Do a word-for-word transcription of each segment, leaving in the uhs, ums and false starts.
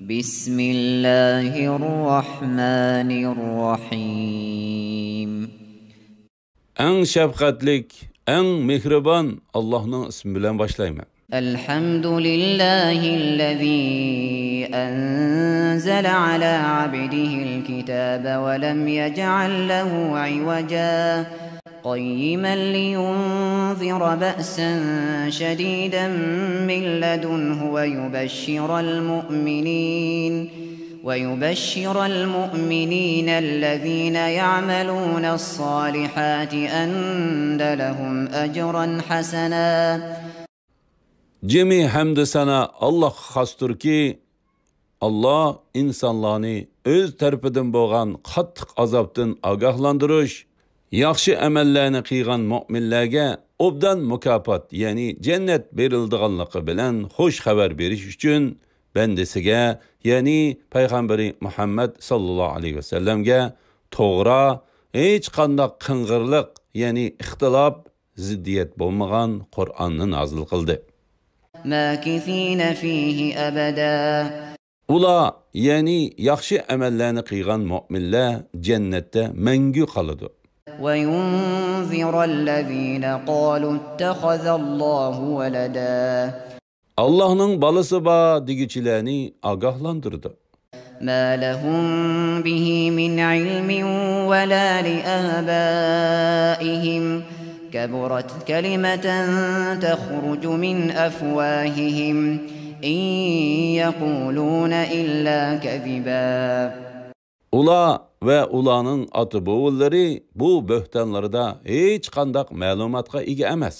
بسم الله الرحمن الرحيم. ئەڭ شەپقەتلىك، ئەڭ مېھرىبان ئاللاھنىڭ ئىسمى بىلەن باشلايمەن. الحمد لله الذي أنزل على عبده الكتاب ولم يجعل له عوجا قيما لينذر بأسا شديدا من لدنه ويبشر المؤمنين ويبشر المؤمنين الذين يعملون الصالحات أن لهم أجرا حسنا. جىمى ھەمدۇ سانا ئاللاھقا خاستۇركى، ئاللاھ ئىنسانلارنى ئۆز تەرىپىدىن بولغان قاتتىق ئازابتىن ئاگاھلاندۇرۇش، ياخشى ئەمەللەرنى قىلغان مۆمىنلەرگە ئوبدان مۇكاپات، يەنى جەننەت بېرىلىدىغانلىقى بىلەن خۇش خەۋەر بېرىش ئۈچۈن بەندىسىگە، يەنى پەيغەمبىرى مۇھەممەد ساللاللاھۇ ئەلەيھى ۋەسەللەمگە توغرا، ھېچقانداق قىڭغىرلىق، يەنى ئىختىلاپ، زىددىيەت بولمىغان قۇرئاننى نازىل قىلدى. ماكثين فيه أبدا. ئۇلار، يەنى ياخشى ئەمەللەرنى قىلغان مۆمىنلەر جەننەتتە مەڭگۈ قالىدۇ. وينذر الذين قالوا اتخذ الله ولدا. ئاللاھنىڭ بالىسى بار دېگۈچىلەرنى ئاگاھلاندۇرىدۇ. ما لهم به من علم ولا لآبائهم كبرت كلمة تخرج من أفواههم إن يقولون إلا كذبا. ئۇلار ۋە ئۇلارنىڭ ئاتا-بوۋىلىرى بۇ بۆھتانلىرىدا ھېچقانداق مەلۇماتقا ئىگە ئەمەس.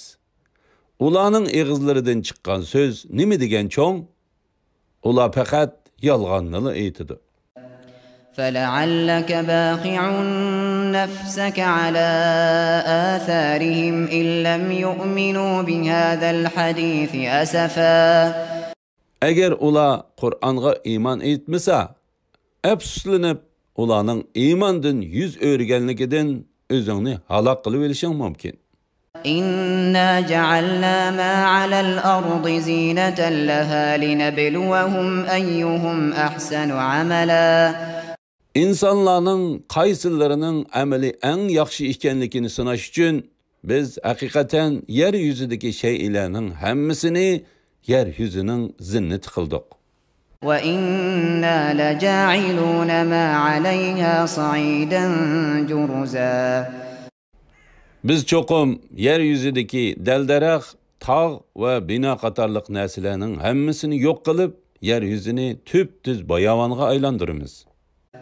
ئۇلارنىڭ ئېغىزلىرىدىن چىققان سۆز نېمە دېگەن چوڭ؟ ئۇلار پەقەت يالغاننىلا ئېيتىدۇ. فلعلك باخع نفسك على آثارهم إن لم يؤمنوا بهذا الحديث أسفا. ئەگەر ئۇلار قۇرئانغا ئىمان ئېيتمىسا، ئەپسۇسلىنىپ، ئۇلارنىڭ ئىماندىن يۈز ئۆرۈگەنلىكىدىن ئۆزۈڭنى ھالاك قىلىۋېلىشىڭ مۇمكىن. إنا جعلنا ما على الأرض زينة لها لنبلوهم أيهم أحسن عملا. ئىنسانلارنىڭ قايسىلىرىنىڭ ئەمىلى ئەڭ ياخشى ئىكەنلىكىنى سىناش ئۈچۈن، بىز ھەقىقەتەن يەر يۈزىدىكى شەيئىلەرنىڭ ھەممىسىنى يەر يۈزىنىڭ زىننىتى قىلدۇق. وإنا لجاعلون ما عليها صعيدا جرزا. بىز چوقۇم يەر يۈزىدىكى دەل-دەرەخ، تاغ ۋە بىنا قاتارلىق نەرسىلەرنىڭ ھەممىسىنى يوق قىلىپ، يەر يۈزىنى تۈپتۈز باياۋانغا ئايلاندۇرىمىز.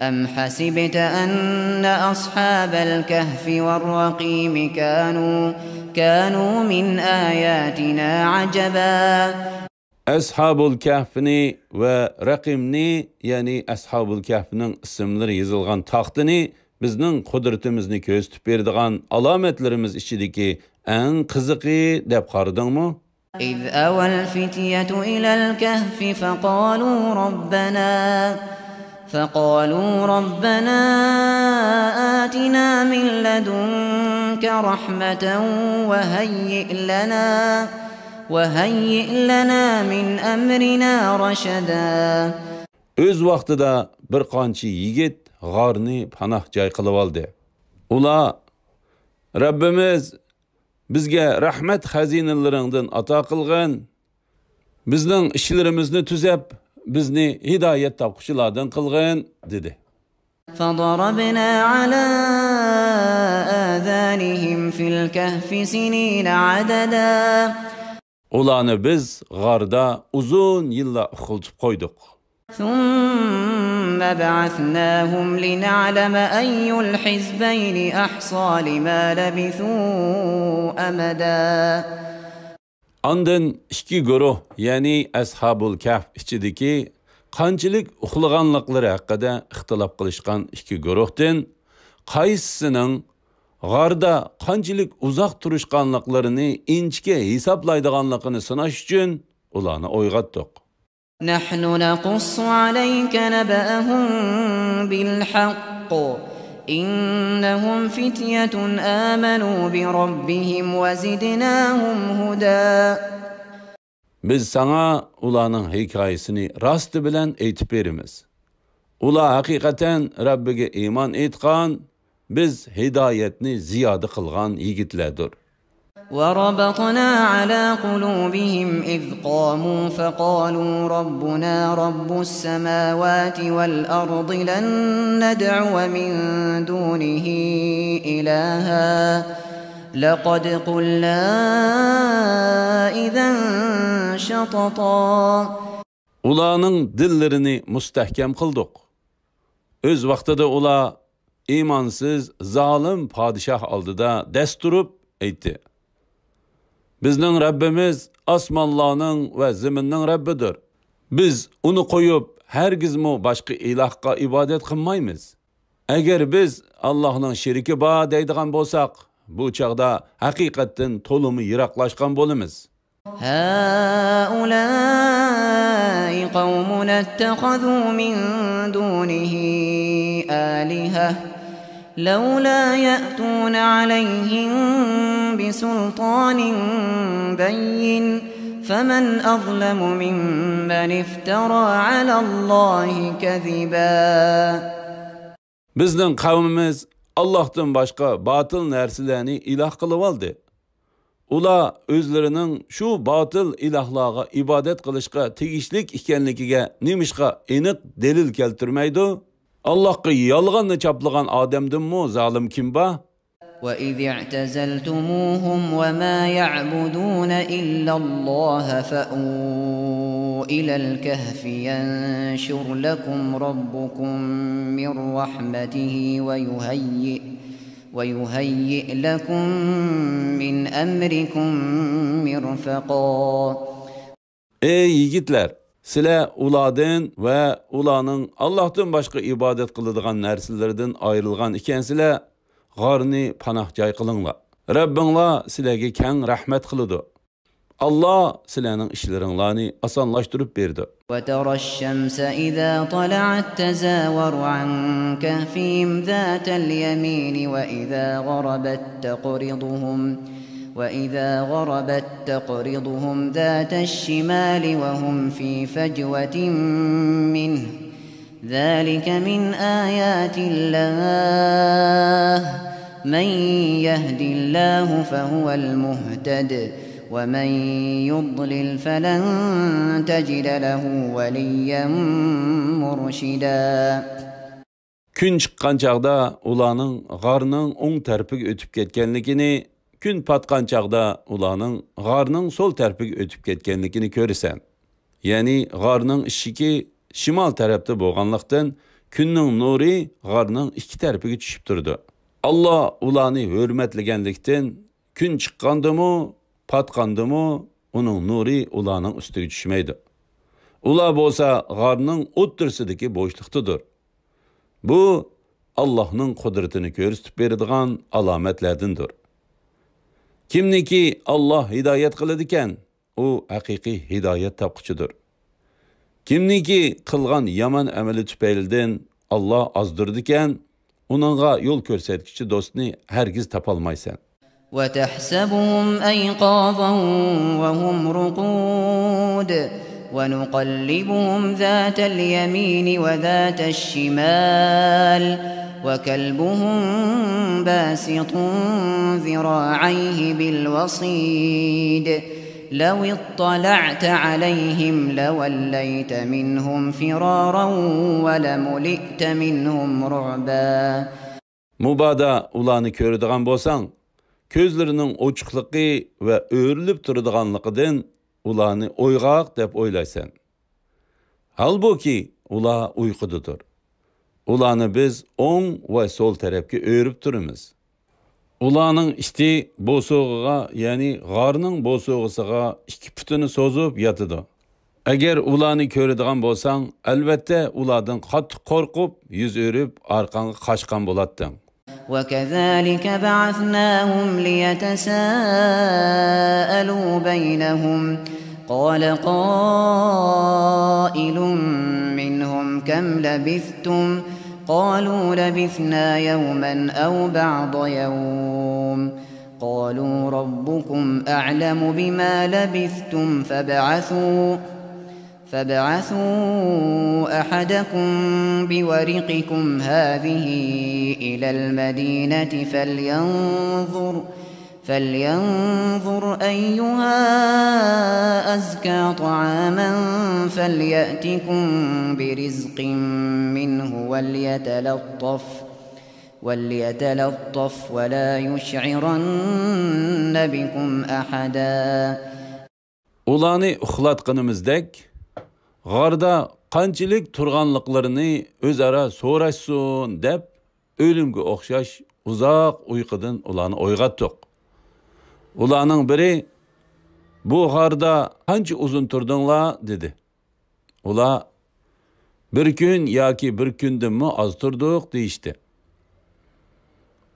أم حسبت أن أصحاب الكهف والرقيم كانوا، كانوا من آياتنا عجبا. ئەسھابۇل كەھفنى ۋە رەقىمنى، يەنى ئەسھابۇل كەھفنىڭ ئىسىملىرى يېزىلغان تاختىنى بىزنىڭ قۇدرىتىمىزنى كۆرسىتىپ بېرىدىغان ئالامەتلىرىمىز ئىچىدىكى ئەڭ قىزىقى دەپ قارىدىڭمۇ؟ إذ أوى الفتية إلى الكهف فقالوا ربنا، فقالوا ربنا آتنا من لدنك رحمة وهيئ لنا، وهيئ لنا من أمرنا رشدا. ئۆز ۋاقتىدا بىر قانچە يىگىت غارنى پاناھ جاي قىلىۋالدى. ئۇلار، رەببىمىز، بىزگە رەھمەت خەزىنىلىرىڭدىن ئاتا قىلغىن، بىزنىڭ ئىشلىرىمىزنى تۈزەپ، بىزنى ھىدايەت تاپقۇچىلاردىن قىلغىن، دېدى. فضربنا على آذانهم في الكهف سنين عددا. ئۇلارنى بىز غاردا ئۇزۇن يىللار ئۇخلىتىپ قويدۇق. ثم بعثناهم لنعلم أي الحزبين أحصى لما لبثوا أمدا. ئاندىن ئىككى گۇرۇھ، يەنى ئەسھابۇل كەھف ئىچىدىكى قانچىلىك ئۇخلىغانلىقلىرى ھەققىدە ئىختىلاپ قىلىشقان ئىككى گۇرۇھتىن قايسىسىنىڭ غاردا قانچىلىك ئۇزاق تۇرۇشقانلىقلىرىنى ئىنچىكە ھېسابلايدىغانلىقىنى سىناش ئۈچۈن ئۇلارنى ئويغاتتۇق. نحن نقص عليك نبأهم بالحق إنهم فتية آمنوا بربهم وزدناهم هدى. بىز ساڭا ئۇلارنىڭ ھېكايىسىنى راستى بىلەن ئېيتىپ بېرىمىز. ئۇلار ھەقىقەتەن رەببىگە ئىمان ئېيتقان، بىز ھىدايەتنى زىيادە قىلغان يىگىتلەردۇر. وربطنا على قلوبهم إذ قاموا فقالوا ربنا رب السماوات والأرض لن ندعو من دونه إلها لقد قلنا إذا شططا. ئۇلارنىڭ دىللىرىنى مۇستەھكەم قىلدۇق. ئۆز ۋاقتىدا ئۇلار ئىمانسىز، زالىم پادىشاھ ئالدىدا دەس تۇرۇپ ئېيتتى: بىزنىڭ رەببىمىز ئاسمانلارنىڭ ۋە زېمىننىڭ رەببىدۇر. بىز ئۇنى قويۇپ، ھەرگىزمۇ باشقا ئىلاھقا ئىبادەت قىلمايمىز. ئەگەر بىز ئاللاھنىڭ شېرىكى بار دەيدىغان بولساق، بۇ چاغدا ھەقىقەتتىن تولىمۇ يىراقلاشقان بولىمىز. هؤلاء قومنا اتخذوا من دونه آلهة لولا يأتون عليهم بسلطان بين فمن أظلم ممن افترى على الله كذبا. بىزنىڭ قەۋمىمىز ئاللاھتىن باشقا باتىل نەرسىلەرنى ئىلاھ قىلىۋالدى. ئۇلار ئۆزلىرىنىڭ شۇ باتىل ئىلاھلارغا ئىبادەت قىلىشقا تېگىشلىك ئىكەنلىكىگە نېمىشقا ئېنىق دەلىل كەلتۈرمەيدۇ؟ ئاللاھقا يالغاننى چاپلىغان ئادەمدىنمۇ زالىم كىم بار؟ وإذ اعتزلتموهم وما يعبدون إلا الله فأووا إلى الكهف ينشر لكم ربكم من رحمته ويهيئ ويهيئ لكم من أمركم مرفقا. ئەي يىگىتلەر، سىلەر ئۇلاردىن ۋە ئۇلارنىڭ ئاللاھتىن باشقا ئىبادەت قىلىدىغان نەرسىلىرىدىن ئايرىلغان ئىكەنسىلەر، غارنى پاناھ جاي قىلىڭلار. رەببىڭلار سىلەرگە كەڭ رەھمەت قىلىدۇ. ئاللا سىلەرنىڭ ئىشلىرىڭلارنى ئاسانلاشتۇرۇپ بېرىدۇ. وترى الشمس إذا طلعت تزاور عن كهفهم ذات اليمين وإذا غربت تقرضهم وإذا غربت تقرضهم ذات الشمال وهم في فجوة منه ذلك من آيات الله من يهد الله فهو المهتد ومن يضلل فلن تجد له وليا مرشدا. كۈن چىققان چاغدا ئۇلارنىڭ غارنىڭ ئوڭ تەرىپىگە ئۆتۈپ كەتكەنلىكىنى، كۈن پاتقان چاغدا ئۇلارنىڭ غارنىڭ سول تەرىپىگە ئۆتۈپ كەتكەنلىكىنى كۆرىسەن. يەنى غارنىڭ ئىشىكى شىمال تەرەپتە بولغانلىقتىن، كۈننىڭ نۇرى غارنىڭ ئىككى تەرىپىگە چۈشۈپ تۇرىدۇ. ئاللا ئۇلارنى ھۆرمەتلىگەنلىكتىن، كۈن چىققاندىمۇ، پاتقاندىمۇ ئۇنىڭ نۇرى ئۇلارنىڭ ئۈستىگە چۈشمەيدۇ. ئۇلار بولسا غارنىڭ ئوتتۇرىسىدىكى بوشلۇقتىدۇر. بۇ ئاللاھنىڭ قۇدرىتىنى كۆرسىتىپ بېرىدىغان ئالامەتلەردىندۇر. كىمنىكى ئاللا ھىدايەت قىلىدىكەن، ئۇ ھەقىقىي ھىدايەت تاپقۇچىدۇر. كىمنىكى قىلغان يامان ئەمىلى تۈپەيلىدىن ئاللا ئازدۇرىدىكەن، ئۇنىڭغا يول كۆرسەتكۈچى دوستنى ھەرگىز تاپالمايسەن. وتحسبهم أيقاظا وهم رقود ونقلبهم ذات اليمين وذات الشمال وكلبهم باسط ذراعيه بالوصيد لو اطلعت عليهم لوليت منهم فرارا ولملئت منهم رعبا. مۇبادا ئۇلارنى كۆرىدىغان بولساڭ، كۆزلىرىنىڭ ئوچۇقلۇقى ۋە ئۆرۈلۈپ تۇرىدىغانلىقىدىن ئۇلارنى ئويغاق دەپ ئويلايسەن. ھالبۇكى، ئۇلار ئۇيقۇدىدۇر. ئۇلارنى بىز ئوڭ ۋە سول تەرەپكە ئۆرۈپ تۇرىمىز. ئۇلارنىڭ ئىتى بوسۇغىغا، يەنى غارنىڭ بوسۇغىسىغا ئىككى پۇتىنى سوزۇپ ياتىدۇ. ئەگەر ئۇلارنى كۆرىدىغان بولساڭ، ئەلۋەتتە ئۇلاردىن قاتتىق قورقۇپ، يۈز ئۆرۈپ، ئارقاڭغا قاچقان بولاتتىڭ. وكذلك بعثناهم ليتساءلوا بينهم قال قائل منهم كم لبثتم قالوا لبثنا يوما أو بعض يوم قالوا ربكم أعلم بما لبثتم فابعثوا، فابعثوا أحدكم بورقكم هذه إلى المدينة فلينظر، فلينظر أيها أزكى طعاما فليأتكم برزق منه وليتلطف، وليتلطف ولا يشعرن بكم أحدا. ئۇلارنى ئۇخلاتقىنىمىزدەك، غاردا قانچىلىك تۇرغانلىقلىرىنى ئۆزئارا سوراشسۇن دەپ، ئۆلۈمگە ئوخشاش ئۇزاق ئۇيقۇدىن ئۇلارنى ئويغاتتۇق. ئۇلارنىڭ بىرى، «بۇ غاردا قانچە ئۇزۇن تۇردۇڭلار؟» دېدى. ئۇلار، «بىر كۈن ياكى بىر كۈندىنمۇ ئاز تۇردۇق» دېيىشتى.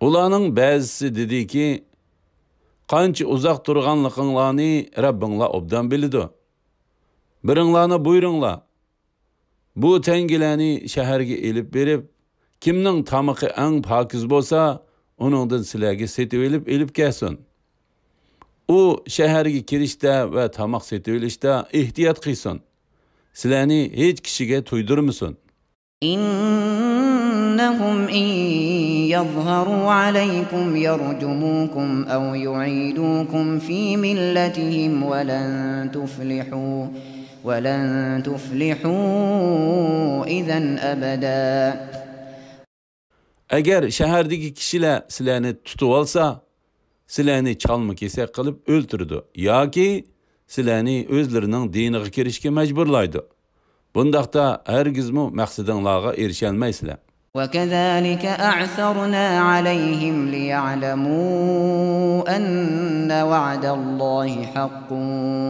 ئۇلارنىڭ بەزىسى دېدىكى، «قانچە ئۇزاق تۇرغانلىقىڭلارنى رەببىڭلار ئوبدان بىلىدۇ. بىرىڭلارنى بۇيرۇڭلار، بۇ تەڭگىلەرنى شەھەرگە ئېلىپ بېرىپ، كىمنىڭ تامىقى ئەڭ پاكىز بولسا، ئۇنىڭدىن سىلەرگە سېتىۋېلىپ ئېلىپ كەلسۇن. ئۇ شەھەرگە كىرىشتە ۋە تاماق سېتىۋېلىشتا ئېھتىيات قىلسۇن. سىلەرنى ھېچ كىشىگە تۇيدۇرمىسۇن.» إنهم إن يظهروا عليكم يرجموكم أو يعيدوكم في ملتهم ولن تفلحوا، ولن تفلحوا إذا أبدا. ئەگەر شەھەردىكى كىشىلەر سىلەرنى تۇتۇۋالسا، سىلەرنى چالما-كېسەك قىلىپ ئۆلتۈرىدۇ ياكى سىلەرنى ئۆزلىرىنىڭ دىنىغا كىرىشكە مەجبۇرلايدۇ. بۇنداقتا ھەرگىزمۇ مەقسىتىڭلارغا ئېرىشەلمەيسىلەر. وكذلك أعثرنا عليهم ليعلموا أن وعد الله حق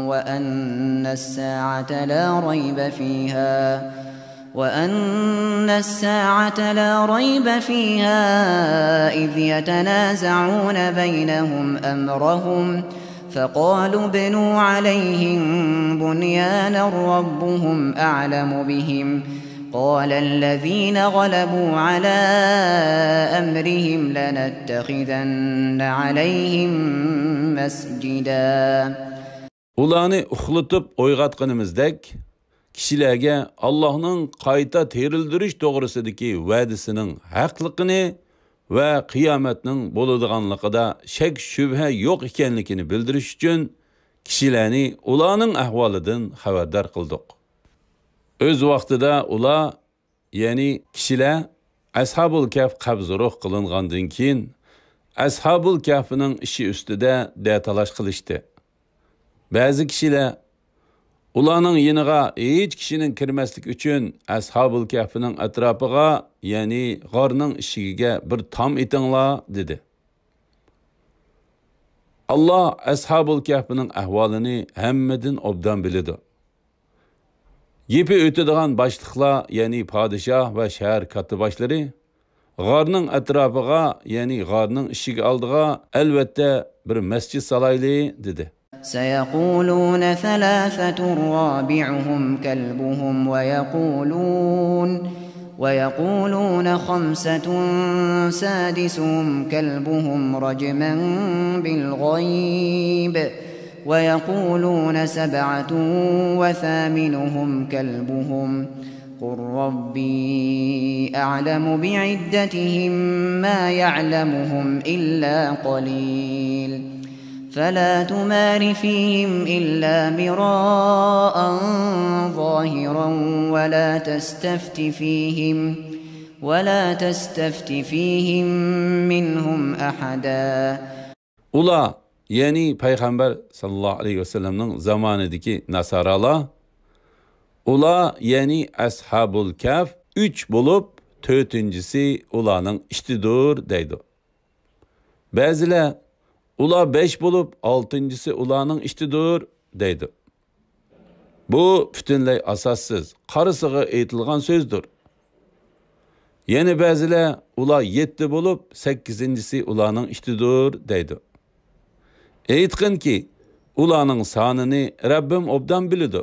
وأن الساعة لا ريب فيها، وأن الساعة لا ريب فيها إذ يتنازعون بينهم أمرهم فقالوا ابنوا عليهم بنيانا ربهم أعلم بهم قال الذين غلبوا على أمرهم لنتخذن عليهم مسجدا. ئۇلارنى ئۇخلىتىپ ئويغاتقىنىمىزدەك، كىشىلەرگە ئاللاھنىڭ قايتا تىرىلدۈرۈش توغرىسىدىكى ۋەدىسىنىڭ ھەقلىقىنى ۋە قىيامەتنىڭ بولىدىغانلىقىدا شەك-شۈبھە يوق ئىكەنلىكىنى بىلدۈرۈش ئۈچۈن، كىشىلەرنى ئۇلارنىڭ ئەھۋالىدىن خەۋەردار قىلدۇق. ئۆز ۋاقتىدا ئۇلار، يەنى كىشىلەر ئەسھابۇل كەھف قەبزۇ روھ قىلىنغاندىن كېيىن، ئەسھابۇل كەھفنىڭ ئىشى ئۈستىدە دەتالاش قىلىشتى. بەزى كىشىلەر، «ئۇلارنىڭ يېنىغا ھېچ كىشىنىڭ كىرمەسلىكى ئۈچۈن ئەسھابۇل كەھفنىڭ ئەتراپىغا، يەنى غارنىڭ ئىشىكىگە بىر تام ئېتىڭلار» دېدى. ئاللا ئەسھابۇل كەھفنىڭ ئەھۋالىنى ھەممىدىن ئوبدان بىلىدۇ. گېپى ئۆتىدىغان باشلىقلار، يەنى پادىشاھ ۋە شەھەر كاتتىباشلىرى، غارنىڭ ئەتراپىغا، يەنى غارنىڭ ئىشىكى ئالدىغا ئەلۋەتتە بىر مەسچىت سالايلى، دېدى. سيقولون ثلاثة رابعهم كلبهم ويقولون، ويقولون خمسة سادسهم كلبهم رجما بالغيب، ويقولون سبعة وثامنهم كلبهم، قل ربي أعلم بعدتهم ما يعلمهم إلا قليل، فلا تمار فيهم إلا مراء ظاهرا ولا تستفت فيهم، ولا تستفت فيهم منهم أحدا. ئۇلار، يەنى پەيغەمبەر ساللاللاھۇ ئەلەيھى ۋەسەللەمنىڭ زامانىدىكى ناسارالار، ئۇلار، يەنى ئەسھابۇل كەھف ئۈچ بولۇپ، تۆتىنچىسى ئۇلارنىڭ ئىتىدۇر، دەيدۇ. بەزىلەر، ئۇلار بەش بولۇپ، ئالتىنچىسى ئۇلارنىڭ ئىتىدۇر، دەيدۇ. بۇ پۈتۈنلەي ئاساسسىز، قارىسىغا ئېيتىلغان سۆزدۇر. يەنە بەزىلەر، ئۇلار يەتتە بولۇپ، سەككىزىنچىسى ئۇلارنىڭ ئىتىدۇر، دەيدۇ. ئېيتقىنكى، ئۇلارنىڭ سانىنى رەببىم ئوبدان بىلىدۇ.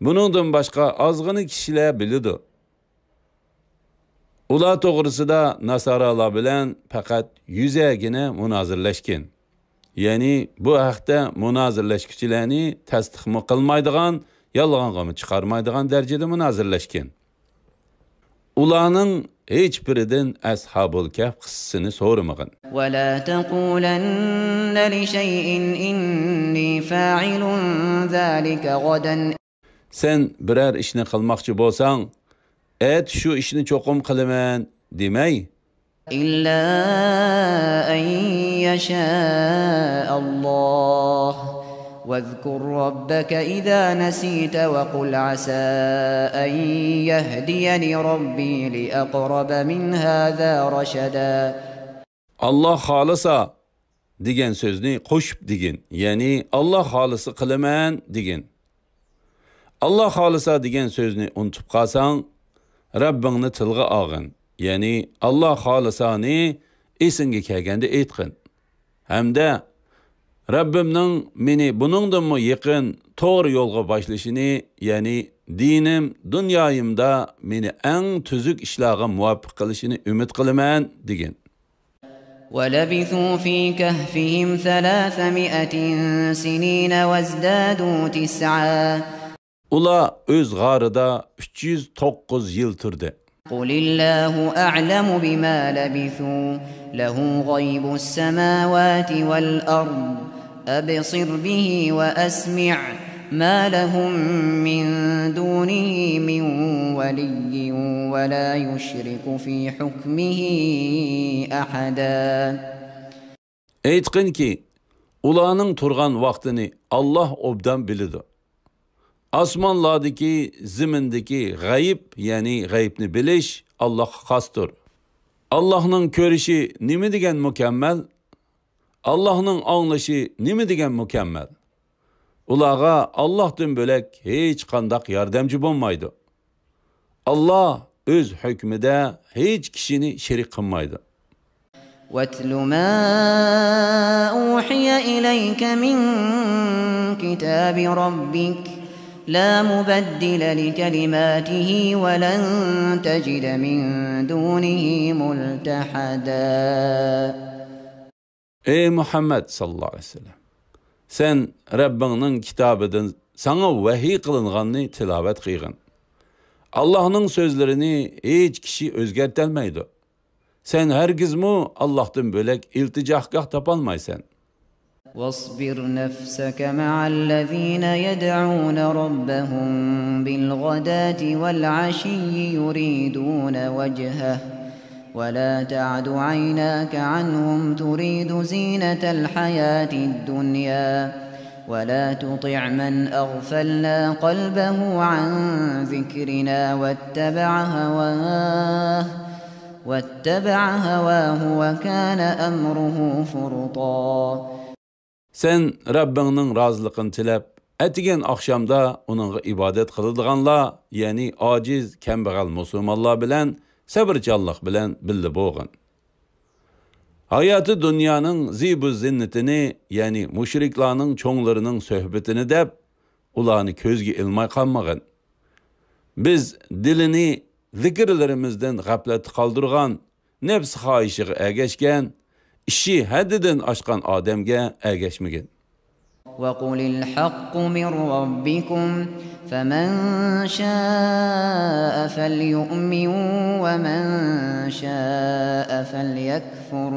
بۇنىڭدىن باشقا ئازغىنە كىشىلەر بىلىدۇ. ئۇلار توغرىسىدا ناسارالار بىلەن پەقەت يۈزەگىنە مۇنازىرىلەشكىن. يەنى بۇ ھەقتە مۇنازىرىلەشكۈچىلەرنى تەستىقمۇ قىلمايدىغان، يالغانغىمۇ چىقارمايدىغان دەرىجىدە مۇنازىرىلەشكەن. ئۇلارنىڭ ھېچبىرىدىن ئەسھابۇل كەھف قىسسىسىنى سورىمىغىن. ولا تقولن لشيء إني فاعل ذلك غدا. سەن بىرەر ئىشنى قىلماقچى بولساڭ، ئەتە شۇ ئىشنى چوقۇم قىلىمەن دېمەي. إلا أن يشاء الله. واذكر ربك إذا نسيت وقل عسى أن يهديني ربي لأقرب من هذا رشدا. ئاللا خالىسا دېگەن سۆزنى قوشۇپ دېگىن، يەنى ئاللا خالىسا قىلىمەن دېگىن. ئاللا خالىسا دېگەن سۆزنى ئۇنتۇپ قالساڭ، رەببىڭنى تىلغا ئالغىن، يەنى ئاللا خالىسانى ئېسىڭگە كەلگەندە ئېيتقىن. ھەمدە رەببىمنىڭ مېنى بۇنىڭدىنمۇ يېقىن، توغرا يولغا باشلىشىنى، يەنى دىنىم، دۇنيايىمدا مېنى ئەڭ تۈزۈك ئىشلارغا مۇۋەپپەق قىلىشىنى ئۈمىد قىلىمەن دېگىن. ولبثوا في كهفهم ثلاثمائة سنين وازدادوا تسعا. ئۇلار ئۆز غارىدا ئۈچ يۈز توققۇز يىل تۇردى. قل الله أعلم بما لبثوا له غيب السماوات والأرض أبصر به وأسمع ما لهم من دونه من ولي ولا يشرك في حكمه أحدا. ئېيتقىنكى، ئۇلارنىڭ تۇرغان ۋاقتىنى ئاللا ئوبدان بىلىدۇ. ئاسمانلاردىكى، زېمىندىكى غەيىب، يەنى غەيىبنى بىلىش ئاللاغا خاستۇر. ئاللاھنىڭ كۆرۈشى نېمە دېگەن مۇكەممەل؟ ئاللاھنىڭ ئاڭلىشى نېمە دېگەن مۇكەممەل؟ ئۇلارغا ئاللاھتىن بۆلەك ھېچقانداق ياردەمچى بولمايدۇ. ئاللا ئۆز ھۆكمىدە ھېچ كىشىنى شېرىك قىلمايدۇ. واتل ما أوحي إليك من كتاب ربك لا مبدل لكلماته ولن تجد من دونه ملتحدا. ئەي مۇھەممەد ساللاللاھۇ ئەلەيھى ۋەسەللەم، سەن رەببىڭنىڭ كىتابىدىن ساڭا ۋەھىي قىلىنغاننى تىلاۋەت قىلغىن. ئاللاھنىڭ سۆزلىرىنى ھېچ كىشى ئۆزگەرتەلمەيدۇ. سەن ھەرگىزمۇ ئاللاھتىن بۆلەك ئىلتىجاگاھ تاپالمايسەن. واصبر نفسك مع الذين يدعون ربهم بالغداة والعشي يريدون وجهه ولا تعد عيناك عنهم تريد زينة الحياة الدنيا ولا تطع من أغفلنا قلبه عن ذكرنا واتبع هواه واتبع هواه وكان أمره فرطا. سەن رەببىڭنىڭ رازىلىقىنى تىلەپ، ئەتىگەن ئاخشامدا ئۇنىڭغا ئىبادەت قىلىدىغانلار، يەنى ئاجىز، كەمبەغەل مۇسۇلمانلار بىلەن سەۋرچانلىق بىلەن بىللە بولغىن. ھاياتى دۇنيانىڭ زىبۇ زىننىتىنى، يەنى مۇشرىكلارنىڭ چوڭلىرىنىڭ سۆھبىتىنى دەپ، ئۇلارنى كۆزگە ئىلماي قالمىغىن. بىز دىلىنى زىكىرلىرىمىزدىن غەپلەتتە قالدۇرغان، نەپس خاھىشىغا ئەگەشكەن، ئىشى ھەددىدىن ئاشقان ئادەمگە ئەگەشمىگىن. وقل الحق من ربكم فمن شاء فليؤمن ومن شاء فليكفر.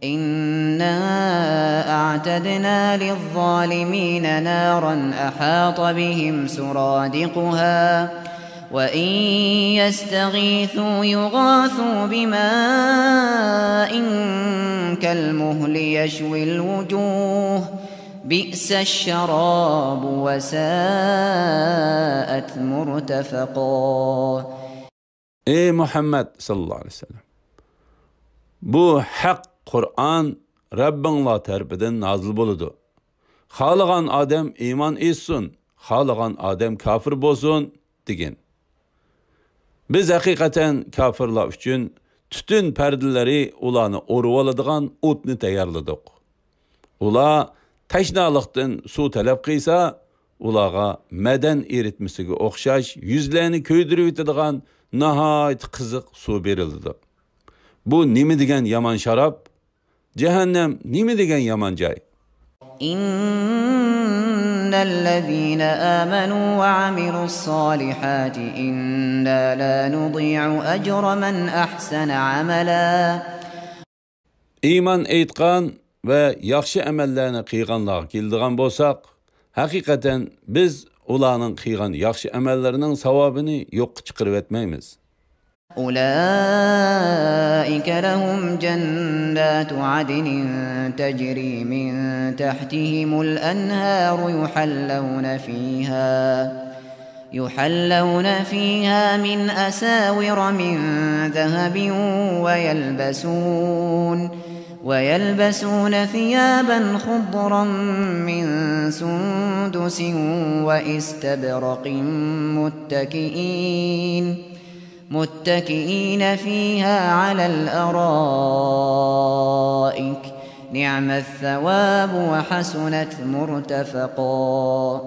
إنا أعتدنا للظالمين نارا أحاط بهم سرادقها وإن يستغيثوا يغاثوا بماء كالمهل يشوي الوجوه بئس الشراب وساءت مرتفقا. ئەي مۇھەممەد ساللاللاھۇ ئەلەيھى ۋەسەللەم، بۇ ھەق قۇرئان رەببىڭلار تەرىپىدىن نازىل بولىدۇ. خالىغان ئادەم ئىمان ئېيتسۇن، خالىغان ئادەم كاپىر بولسۇن، دېگىن. بىز ھەقىقەتەن كاپىرلار ئۈچۈن تۈتۈن پەردىلىرى ئۇلارنى ئورىۋالىدىغان ئوتنى تەييارلىدۇق. ئۇلار تەشنالىقتىن سۇ تەلەپ قىلسا، ئۇلارغا مەدەن ئېرىتمىسىگە ئوخشاش يۈزلەرنى كۆيدۈرۈۋېتىدىغان ناھايىتى قىزىق سۇ بېرىلىدۇ. بۇ نېمە دېگەن يامان شاراب؟ جەھەننەم نېمە دېگەن يامان جاي! إن الذين آمنوا وعملوا الصالحات إنا لا نضيع أجر من أحسن عملا. ئىمان ئېيتقان ۋە ياخشى ئەمەللەرنى قىلغانلارغا كېلىدىغان بولساق، ھەقىقەتەن بىز ئۇلارنىڭ قىلغان ياخشى ئەمەللىرىنىڭ ساۋابىنى يوققا چىقىرىۋەتمەيمىز. أولئك لهم جنات عدن تجري من تحتهم الأنهار يحلون فيها يحلون فيها من أساور من ذهب ويلبسون ويلبسون ثيابا خضرا من سندس وإستبرق متكئين متكئين فيها على الأرائك نعم الثواب وحسنت مرتفقا.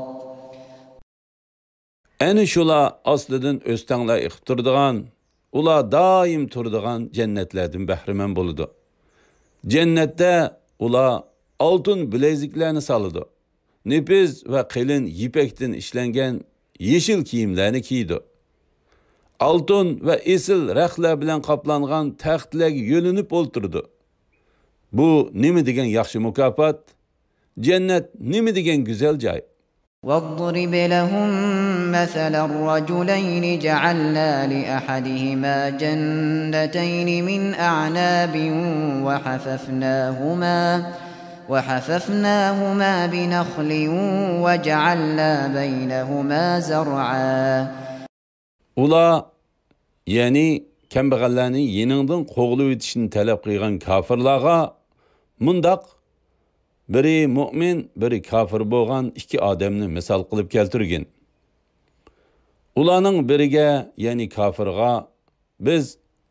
ئەنە شۇلار ئاستىدىن ئۆستەڭلەر ئېقىپ تۇرىدىغان، ئۇلار دائىم تۇرىدىغان جەننەتلەردىن بەھرىمەن بولىدۇ. جەننەتتە ئۇلار ئالتۇن بىلەيزۈكلەرنى سالىدۇ. نېپىز ۋە قېلىن يىپەكتىن ئىشلەنگەن يېشىل كىيىملەرنى كىيىدۇ. ئالتۇن ۋە ئېسىل رەختلەر بىلەن قاپلانغان تەختلەرگە يۆلىنىپ ئولتۇرىدۇ. بۇ نېمە دېگەن ياخشى مۇكاپات! جەننەت نېمە دېگەن گۈزەل جاي! واضرب لهم مثلا رجلين جعلنا لأحدهما جنتين من أعناب وحففناهما وحففناهما بنخل وجعلنا بينهما زرعا. ئۇلار، يەنى كەمبەغەللەرنى يېنىڭدىن قوغلىۋېتىشنى تەلەپ قىلغان كاپىرلارغا مۇنداق بىرى مۆمىن، بىرى كاپىر بولغان ئىككى ئادەمنى مىسال قىلىپ كەلتۈرگىن. ئۇلارنىڭ بىرىگە، يەنى كاپىرغا، بىز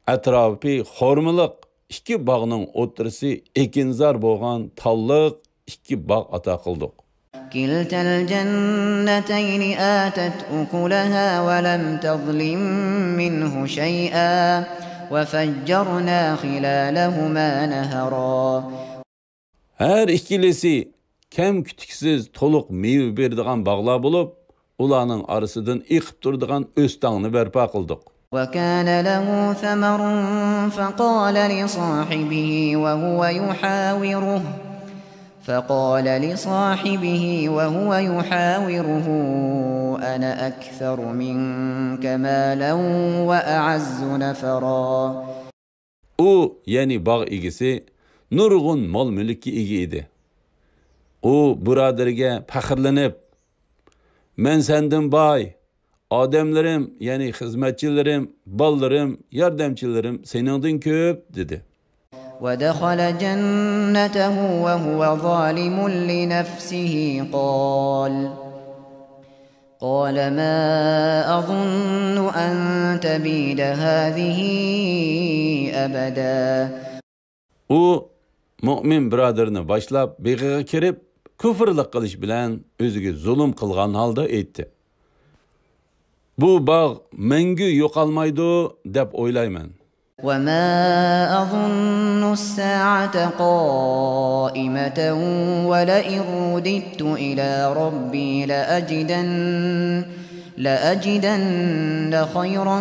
ئەتراپى خورمىلىق ئىككى باغنىڭ ئوتتۇرىسى ئېكىنزار بولغان تاللىق ئىككى باغ ئاتا قىلدۇق. كلتا الجنتين آتت أكلها ولم تظلم منه شيئا وفجرنا خلالهما نهرا. ھەر ئىككىلىسى كەم-كۈتۈكسىز تولۇق مېۋە بېرىدىغان باغلار بولۇپ، ئۇلارنىڭ ئارىسىدىن ئېقىپ تۇرىدىغان ئۆستەڭنى بەرپا قىلدۇق. وكان له ثمر فقال لصاحبه وهو يحاوره فقال لصاحبه وهو يحاوره أنا أكثر منك مالا وأعز نفرا. ئۇ، يەنى باغ ئىگىسى، نۇرغۇن مال-مۈلۈككە ئىگە ئىدى. ئۇ بۇرادىرىگە پەخىرلىنىپ، مەن سەندىن باي، ئادەملىرىم، يەنى خىزمەتچىلىرىم، بالىلىرىم، ياردەمچىلىرىم سېنىڭدىن كۆپ، دېدى. ودخل جنته وهو ظالم لنفسه قال قال ما أظن أن تبيد هذه أبدا. ئۇ مۆمىن بۇرادىرىنى باشلاپ بېغىغا كىرىپ، كۇفرلۇق قىلىش بىلەن ئۆزىگە زۇلۇم قىلغان ھالدا ئېيتتى: بۇ باغ مەڭگۈ يوقالمايدۇ دەپ ئويلايمەن. وما أظن الساعة قائمة ولئن رددت إلى ربي لأجدن لأجدن خيرا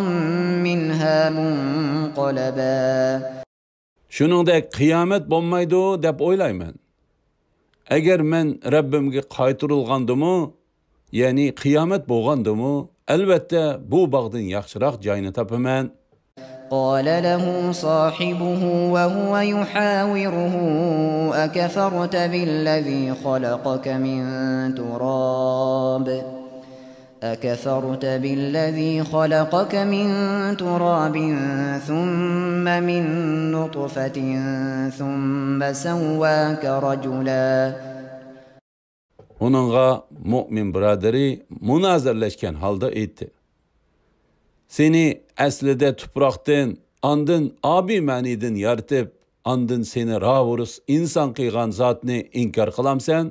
منها منقلبا. شۇنىڭدەك قىيامەت بولمايدۇ دەپ ئويلايمەن. ئەگەر مەن رەببىمگە قايتۇرۇلغاندىمۇ، يەنى قىيامەت بولغاندىمۇ، ئەلۋەتتە بۇ باغدىن ياخشىراق جاينى تاپىمەن. قال له صاحبه وهو يحاوره أكفرت بالذي خلقك من تراب أكفرت بالذي خلقك من تراب ثم من نطفة ثم سواك رجلا. ئۇنىڭغا مۆمىن بۇرادىرى مۇنازىرىلەشكەن ھالدا ئېيتتى: سېنى ئەسلىدە تۇپراقتىن، ئاندىن ئابىمەنىدىن يارىتىپ، ئاندىن سېنى راۋۇرۇس ئىنسان قىلغان زاتنى ئىنكار قىلامسەن؟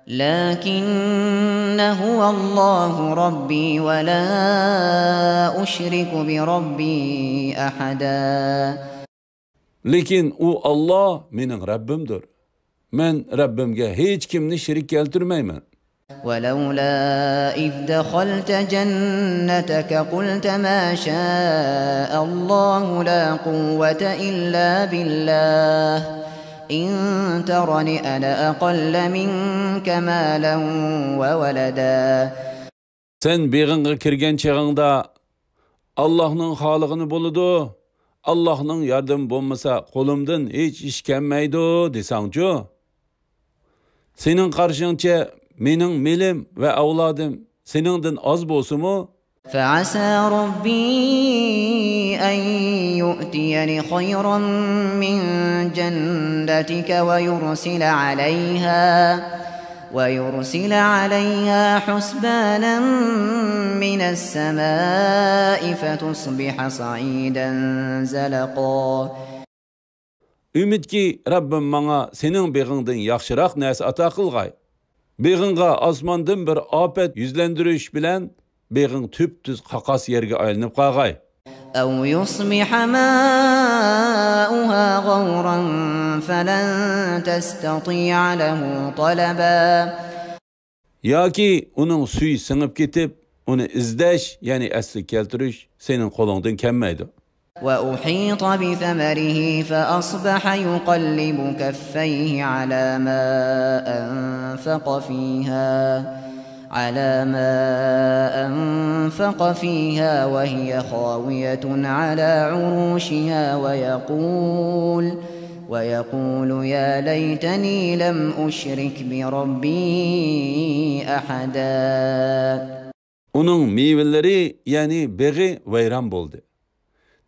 لكن هو الله ربي ولا أشرك بربي أحدا. لېكىن ئۇ ئاللا مېنىڭ رەببىمدۇر. مەن رەببىمگە ھېچكىمنى شېرىك كەلتۈرمەيمەن. ولولا إذ دخلت جنتك قلت ما شاء الله لا قوة إلا بالله إن ترن أنا أقل منك مالا وولدا. سەن بېغىڭغا كىرگەن چېغىڭدا، ئاللاھنىڭ خالىغىنى بولىدۇ، ئاللاھنىڭ ياردىمى بولمىسا قولۇمدىن ھېچ ئىش كەلمەيدۇ دېسەڭچۇ؟ سېنىڭ قارىشىڭچە مېنىڭ مېلىم ۋە ئەۋلادىم سېنىڭدىن ئاز بولسىمۇ؟ فعسى ربي أن يؤتيني خيرا من جنتك ويرسل عليها ويرسل عليها حسبانا من السماء فتصبح صعيدا زلقا. ئۈمىدكى، رەببىم ماڭا سېنىڭ بېغىڭدىن ياخشىراق نەرسە ئاتا قىلغاي. بېغىڭغا ئاسماندىن بىر ئاپەت يۈزلەندۈرۈش بىلەن بېغىڭ تۈپتۈز قاقاس يەرگە ئايلىنىپ قالغاي. أو يصبح ماؤها غورا فلن تستطيع له طلبا. ياكى ئۇنىڭ سۈيى سىڭىپ كېتىپ، ئۇنى ئىزدەش، يەنى ئەسلىگە كەلتۈرۈش سېنىڭ قولۇڭدىن كەلمەيدۇ. وأحيط بثمره فأصبح يقلب كفيه على ما أنفق فيها على ما أنفق فيها وهي خاوية على عروشها ويقول ويقول يا ليتني لم أشرك بربي أحدا. ئۇنىڭ مېۋىلىرى، يەنى بېغى ۋەيران بولدى.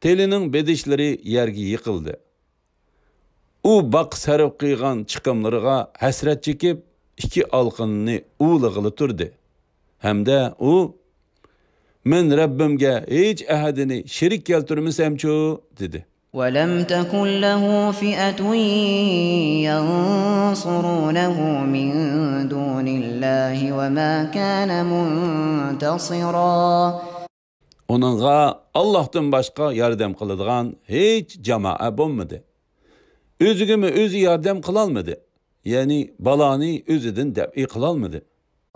تېلىنىڭ بېدىشلىرى يەرگە يىقىلدى. ئۇ باغقا سەرپ قىلغان چىقىملىرىغا ھەسرەت چېكىپ، ئىككى ئالىقىنىنى ئۇۋىلىغىلى تۇردى. ھەمدە ئۇ، مەن رەببىمگە ھېچ ئەھەدىنى شېرىك كەلتۈرمىسەمچۇ؟ دېدى. ولم تكن له فئة ينصرونه من دون الله وما كان منتصرا. ئۇنىڭغا ئاللاھتىن باشقا ياردەم قىلىدىغان ھېچ جامائە بولمىدى. ئۆزىگىمۇ ئۆزى ياردەم قىلالمىدى. يەنى بالانى ئۆزىدىن دەپئى قىلالمىدى.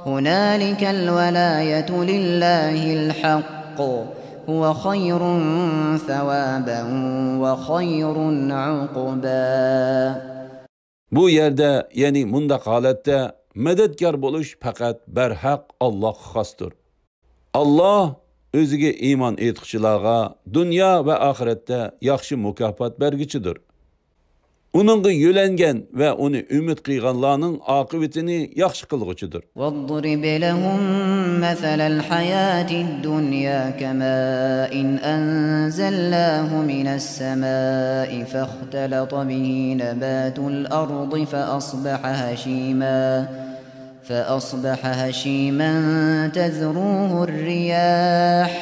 هنالك الولاية لله الحق هو خير ثوابا وخير عقبا. بۇ يەردە، يەنى مۇنداق ھالەتتە مەدەتكار بولۇش پەقەت بەرھەق ئاللاھقا خاستۇر. ئاللاھ ئۆزىگە ئىمان ئېيتقۇچىلارغا دۇنيا ۋە ئاخىرەتتە ياخشى مۇكاپات بەرگۈچىدۇر. ئۇنىڭغا يۆلەنگەن ۋە ئۇنى ئۈمىد قىلغانلارنىڭ ئاقىۋىتىنى ياخشى قىلغۇچىدۇر. واضرب لهم مثل الحياة الدنيا كماء أنزلناه من السماء فاختلط به نبات الأرض فأصبح هشيما فأصبح هشيما تذروه الرياح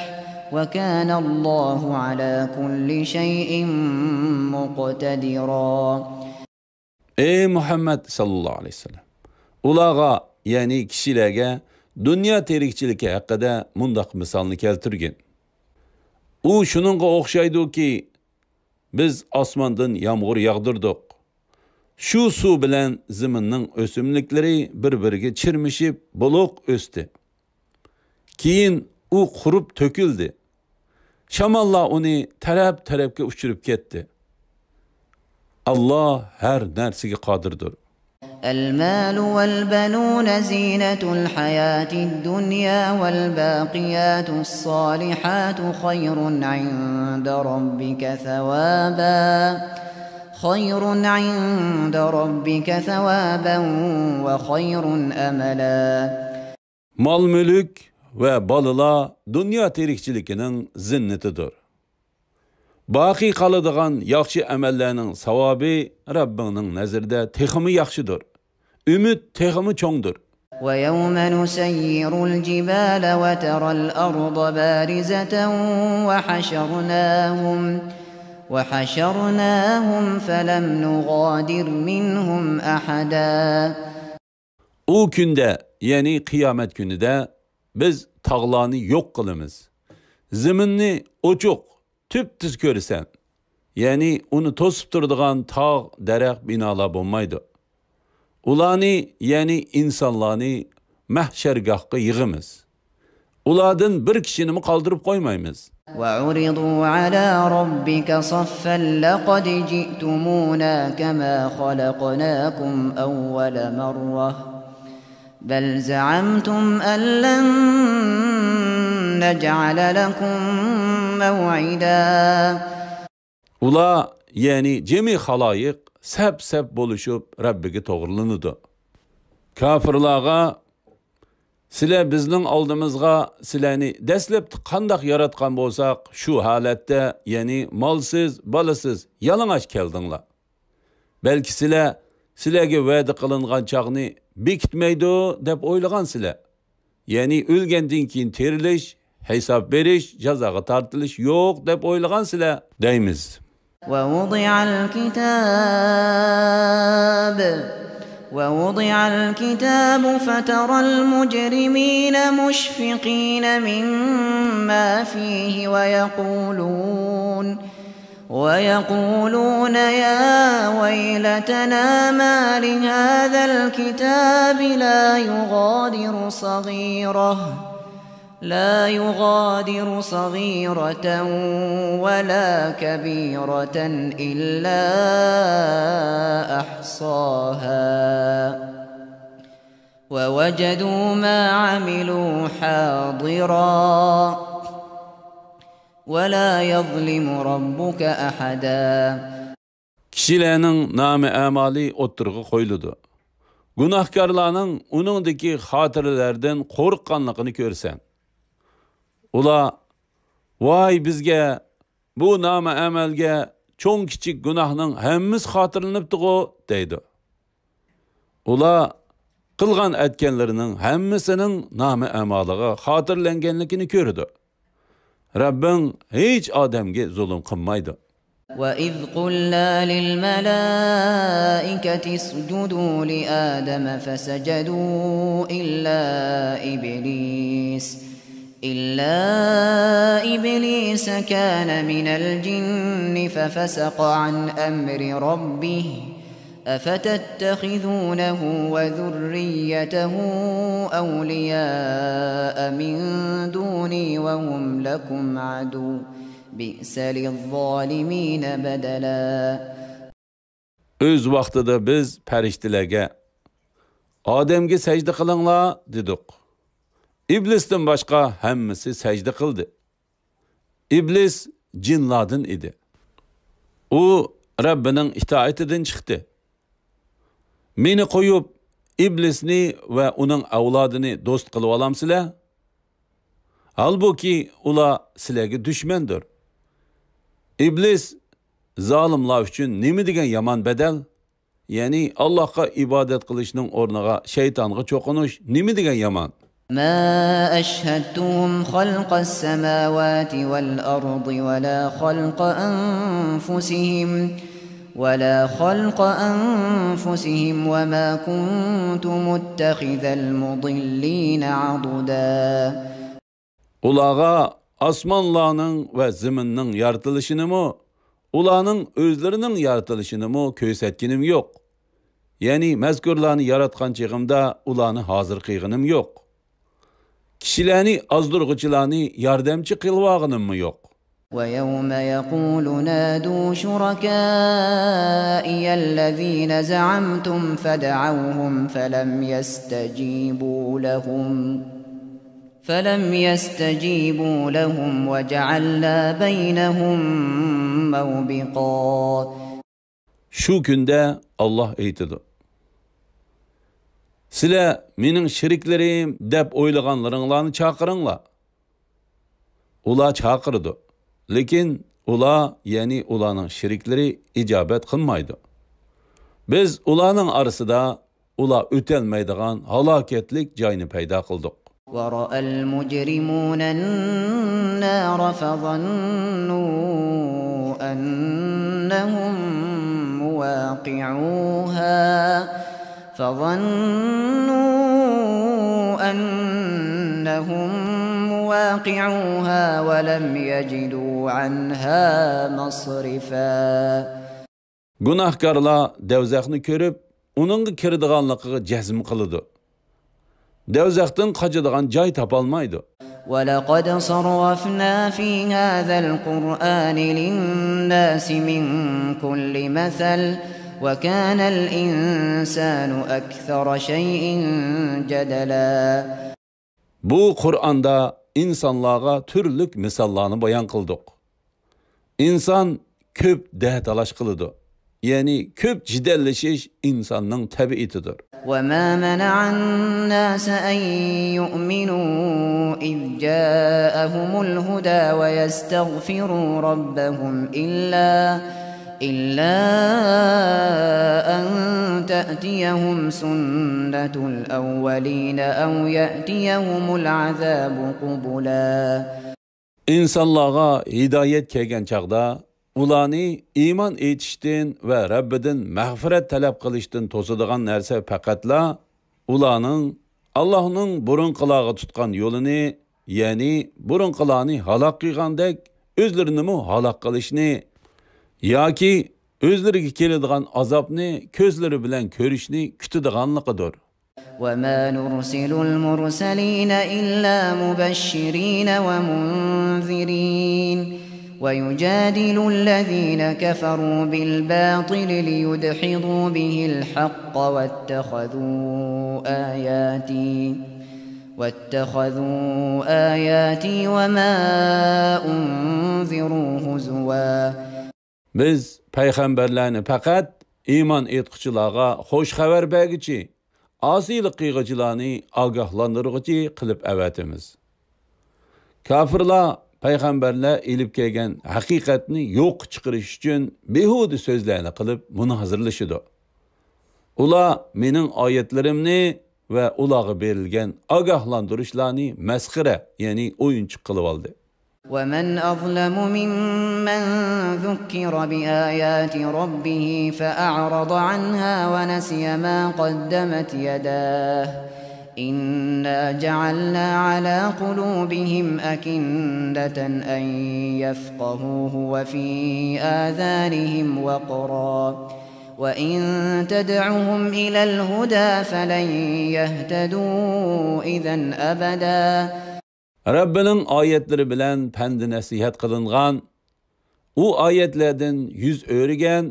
وكان الله على كل شيء مقتدرا. ئەي مۇھەممەد ساللاللاھۇ ئەلەيھى ۋەسەللەم، ئۇلارغا، يەنى كىشىلەرگە دۇنيا تىرىكچىلىكى ھەققىدە مۇنداق مىسالنى كەلتۈرگىن. ئۇ شۇنىڭغا ئوخشايدۇكى، بىز ئاسماندىن يامغۇر ياغدۇردۇق. شۇ سۇ بىلەن زېمىننىڭ ئۆسۈملۈكلىرى بىر-بىرىگە چىرمىشىپ، بولۇق ئۆستى. كېيىن ئۇ قۇرۇپ تۆكۈلدى. شاماللار ئۇنى تەرەپ-تەرەپكە ئۇچۇرۇپ كەتتى. ئاللاھ ھەر نەرسىگە قادىردۇر. المال والبنون زينة الحياة الدنيا والباقيات الصالحات خير عند ربك ثوابا خير عند ربك ثوابا وخير أملا. مال-مۈلۈك ۋە بالىلار دۇنيا تىرىكچىلىكىنىڭ زىننىتىدۇر. باقىي قالىدىغان ياخشى ئەمەللەرنىڭ ساۋابى رەببىڭنىڭ نەزىرىدە تېخىمۇ ياخشىدۇر. ئۈمىد تېخىمۇ چوڭدۇر. ويوم نسير الجبال وترى الأرض بارزة وحشرناهم وحشرناهم فلم نغادر منهم أحدا. ئۇ كۈندە، يەنى قىيامەت كۈنىدە بىز تاغلارنى يوق قىلىمىز. زېمىننى ئوچۇق، تۈپتۈز كۆرىسەن. يەنى ئۇنى توسۇپ تۇرىدىغان تاغ، دەرەخ، بىنالار بولمايدۇ. ئۇلارنى، يەنى ئىنسانلارنى مەھشەرگاھقا يىغىمىز. ئۇلاردىن بىر كىشىنىمۇ قالدۇرۇپ قويمايمىز. وعرضوا على ربك صفا لقد جئتمونا كما خلقناكم أول مرة بل زعمتم أن لن نجعل لكم موعدا. ئۇلار، يەنى جىمى خالايىق، سەپ-سەپ بولۇشۇپ رەببىگە توغرىلىنىدۇ. كاپىرلارغا، سىلەر بىزنىڭ ئالدىمىزغا سىلەرنى دەسلەپتە قانداق ياراتقان بولساق، شۇ ھالەتتە، يەنى مالسىز، بالىسىز، يالىڭاچ كەلدىڭلار. بەلكى سىلەر سىلەرگە ۋەدە قىلىنغان چاغنى بېكىتمەيدۇ دەپ ئويلىغانسىلەر. يەنى ئۆلگەندىن كېيىن تىرىلىش، ھېساب بېرىش، جازاغا تارتىلىش يوق دەپ ئويلىغانسىلەر دەيمىز. ووضع الكتاب ووضع الكتاب فترى المجرمين مشفقين مما فيه ويقولون ويقولون يا ويلتنا ما لهذا الكتاب لا يغادر صغيرة لا يغادر صغيرة ولا كبيرة إلا أحصاها ووجدوا ما عملوا حاضرا ولا يظلم ربك أحدا. كىشىلەرنىڭ نامە ئەمالى ئوتتۇرىغا قويۇلىدۇ. گۇناھكارلارنىڭ ئۇنىڭدىكى خاتىرىلەردىن قورققانلىقىنى كۆرىسەن. ئۇلار، ۋاي بىزگە، بۇ نامە ئەمەلگە چوڭ كىچىك گۇناھنىڭ ھەممىسى خاتىرىلىنىپتىغۇ دەيدۇ. ئۇلار قىلغان ئەتكەنلىرىنىڭ ھەممىسىنىڭ نامە ئەمالىغا خاتىرىلەنگەنلىكىنى كۆرىدۇ. رەببىڭ ھېچ ئادەمگە زۇلۇم قىلمايدۇ. وإذ قلنا للملائكة اسجدوا لآدم فسجدوا إلا إبليس إلا إبليس كان من الجن ففسق عن أمر ربه أفتتخذونه وذريته أولياء من دوني وهم لكم عدو بئس للظالمين بدلا. ئۆز ۋاقتىدا بىز پەرىشتىلەرگە، ئادەمگە سەجدە قىلىڭلار دېدۇق. ئىبلىستىن باشقا ھەممىسى سەجدە قىلدى. ئىبلىس جىنلاردىن ئىدى. ئۇ رەببىنىڭ ئىتائىتىدىن چىقتى. مېنى قويۇپ، ئىبلىسنى ۋە ئۇنىڭ ئەۋلادىنى دوست قىلىۋالامسىلەر؟ ھالبۇكى، ئۇلار سىلەرگە دۈشمەندۇر. ئىبلىس زالىملار ئۈچۈن نېمە دېگەن يامان بەدەل؟ يەنى ئاللاھقا ئىبادەت قىلىشنىڭ ئورنىغا شەيتانغا چوقۇنۇش نېمە دېگەن يامان؟ ما أشهدتهم خلق السماوات والأرض ولا خلق أنفسهم ولا خلق أنفسهم وما كنت متخذ المضلين عضدا. ئۇلارغا ئاسمانلارنىڭ ۋە زېمىننىڭ يارىتىلىشىنىمۇ، ئۇلارنىڭ ئۆزلىرىنىڭ يارىتىلىشىنىمۇ كۆرسەتكىنىم يوق. يەنى مەزكۇرلارنى ياراتقان چېغىمدا ئۇلارنى ھازىر قىلغىنىم يوق. كىشىلەرنى ئازدۇرغۇچىلارنى ياردەمچى قىلىۋالغىنىممۇ يوق. ويوم يقول نادوا شركائي الذين زعمتم فدعوهم فلم يستجيبوا لهم فلم يستجيبوا لهم وجعلنا بينهم موبقا. شۇ كۈندە ئاللاھ ئېيتىدۇ: سىلەر مېنىڭ شېرىكلىرىم دەپ ئويلىغانلىرىڭلارنى چاقىرىڭلار. ئۇلار چاقىرىدۇ، لېكىن ئۇلار، يەنى ئۇلارنىڭ شېرىكلىرى ئىجابەت قىلمايدۇ. بىز ئۇلارنىڭ ئارىسىدا ئۇلار ئۆتەلمەيدىغان ھالاكەتلىك جاينى پەيدا قىلدۇق. ورأى المجرمون النار فظنوا أنهم مواقعوها فظنوا أنهم واقعوها ولم يجدوا عنها مصرفا. گۇناھكارلار دەۋزەخنى كۆرۈپ، ئۇنىڭغا كىرىدىغانلىقىغا جەزم قىلىدۇ. دەۋزەختىن قاچىدىغان جاي تاپالمايدۇ. ولقد صرفنا في هذا القرآن للناس من كل مثل وكان الإنسان أكثر شيء جدلا. بۇ قۇرئاندا ئىنسانلارغا تۈرلۈك مىساللارنى بايان قىلدۇق. ئىنسان كۆپ دەتالاش قىلىدۇ. يەنى كۆپ جېدەللىشىش ئىنساننىڭ تەبىئىتىدۇر. وما منع الناس أن يؤمنوا إذ جاءهم الهدى ويستغفروا ربهم إلا إلا أن تأتيهم سنة الأولين أو يأتيهم العذاب قبلا. ئىنسانلارغا ھىدايەت كەلگەن چاغدا، ئۇلارنى ئىمان ئېيتىشتىن ۋە رەببىدىن مەغپىرەت تەلەپ قىلىشتىن توسىدىغان نەرسە پەقەتلا ئۇلارنىڭ ئاللاھنىڭ بۇرۇنقىلارغا تۇتقان يولىنى، يەنى بۇرۇنقىلارنى ھالاك قىلغاندەك، ئۆزلىرىنىمۇ ھالاك قىلىشنى ياكى ئۆزلىرىگە كېلىدىغان ئازابنى كۆزلىرى بىلەن كۆرۈشنى كۈتىدىغانلىقىدۇر. وما نرسل المرسلين إلا مبشرين ومنذرين ويجادل الذين كفروا بالباطل ليدحضوا به الحق واتخذوا آياتي واتخذوا آياتي وما أنذروا هزوا. بىز پەيغەمبەرلەرنى پەقەت ئىمان ئېيتقۇچىلارغا خوش خەۋەر بەرگۈچى، ئاسىيلىق قىلغۇچىلارنى ئاگاھلاندۇرغۇچى قىلىپ ئەۋەتىمىز. كاپىرلار پەيغەمبەرلەر ئېلىپ كەلگەن ھەقىقەتنى يوققا چىقىرىش ئۈچۈن بىھۇدە سۆزلەرنى قىلىپ مۇنازىرىلىشىدۇ. ئۇلار مېنىڭ ئايەتلىرىمنى ۋە ئۇلارغا بېرىلگەن ئاگاھلاندۇرۇشلارنى مەسخىرە، يەنى ئويۇنچۇق قىلىۋالدى. ومن أظلم ممن ذكر بآيات ربه فأعرض عنها ونسي ما قدمت يداه إنا جعلنا على قلوبهم أكنة أن يفقهوه وفي آذانهم وقرا وإن تدعهم إلى الهدى فلن يهتدوا إذا أبدا. رەببىنىڭ ئايەتلىرى بىلەن پەند-نەسىھەت قىلىنغان، ئۇ ئايەتلەردىن يۈز ئۆرۈگەن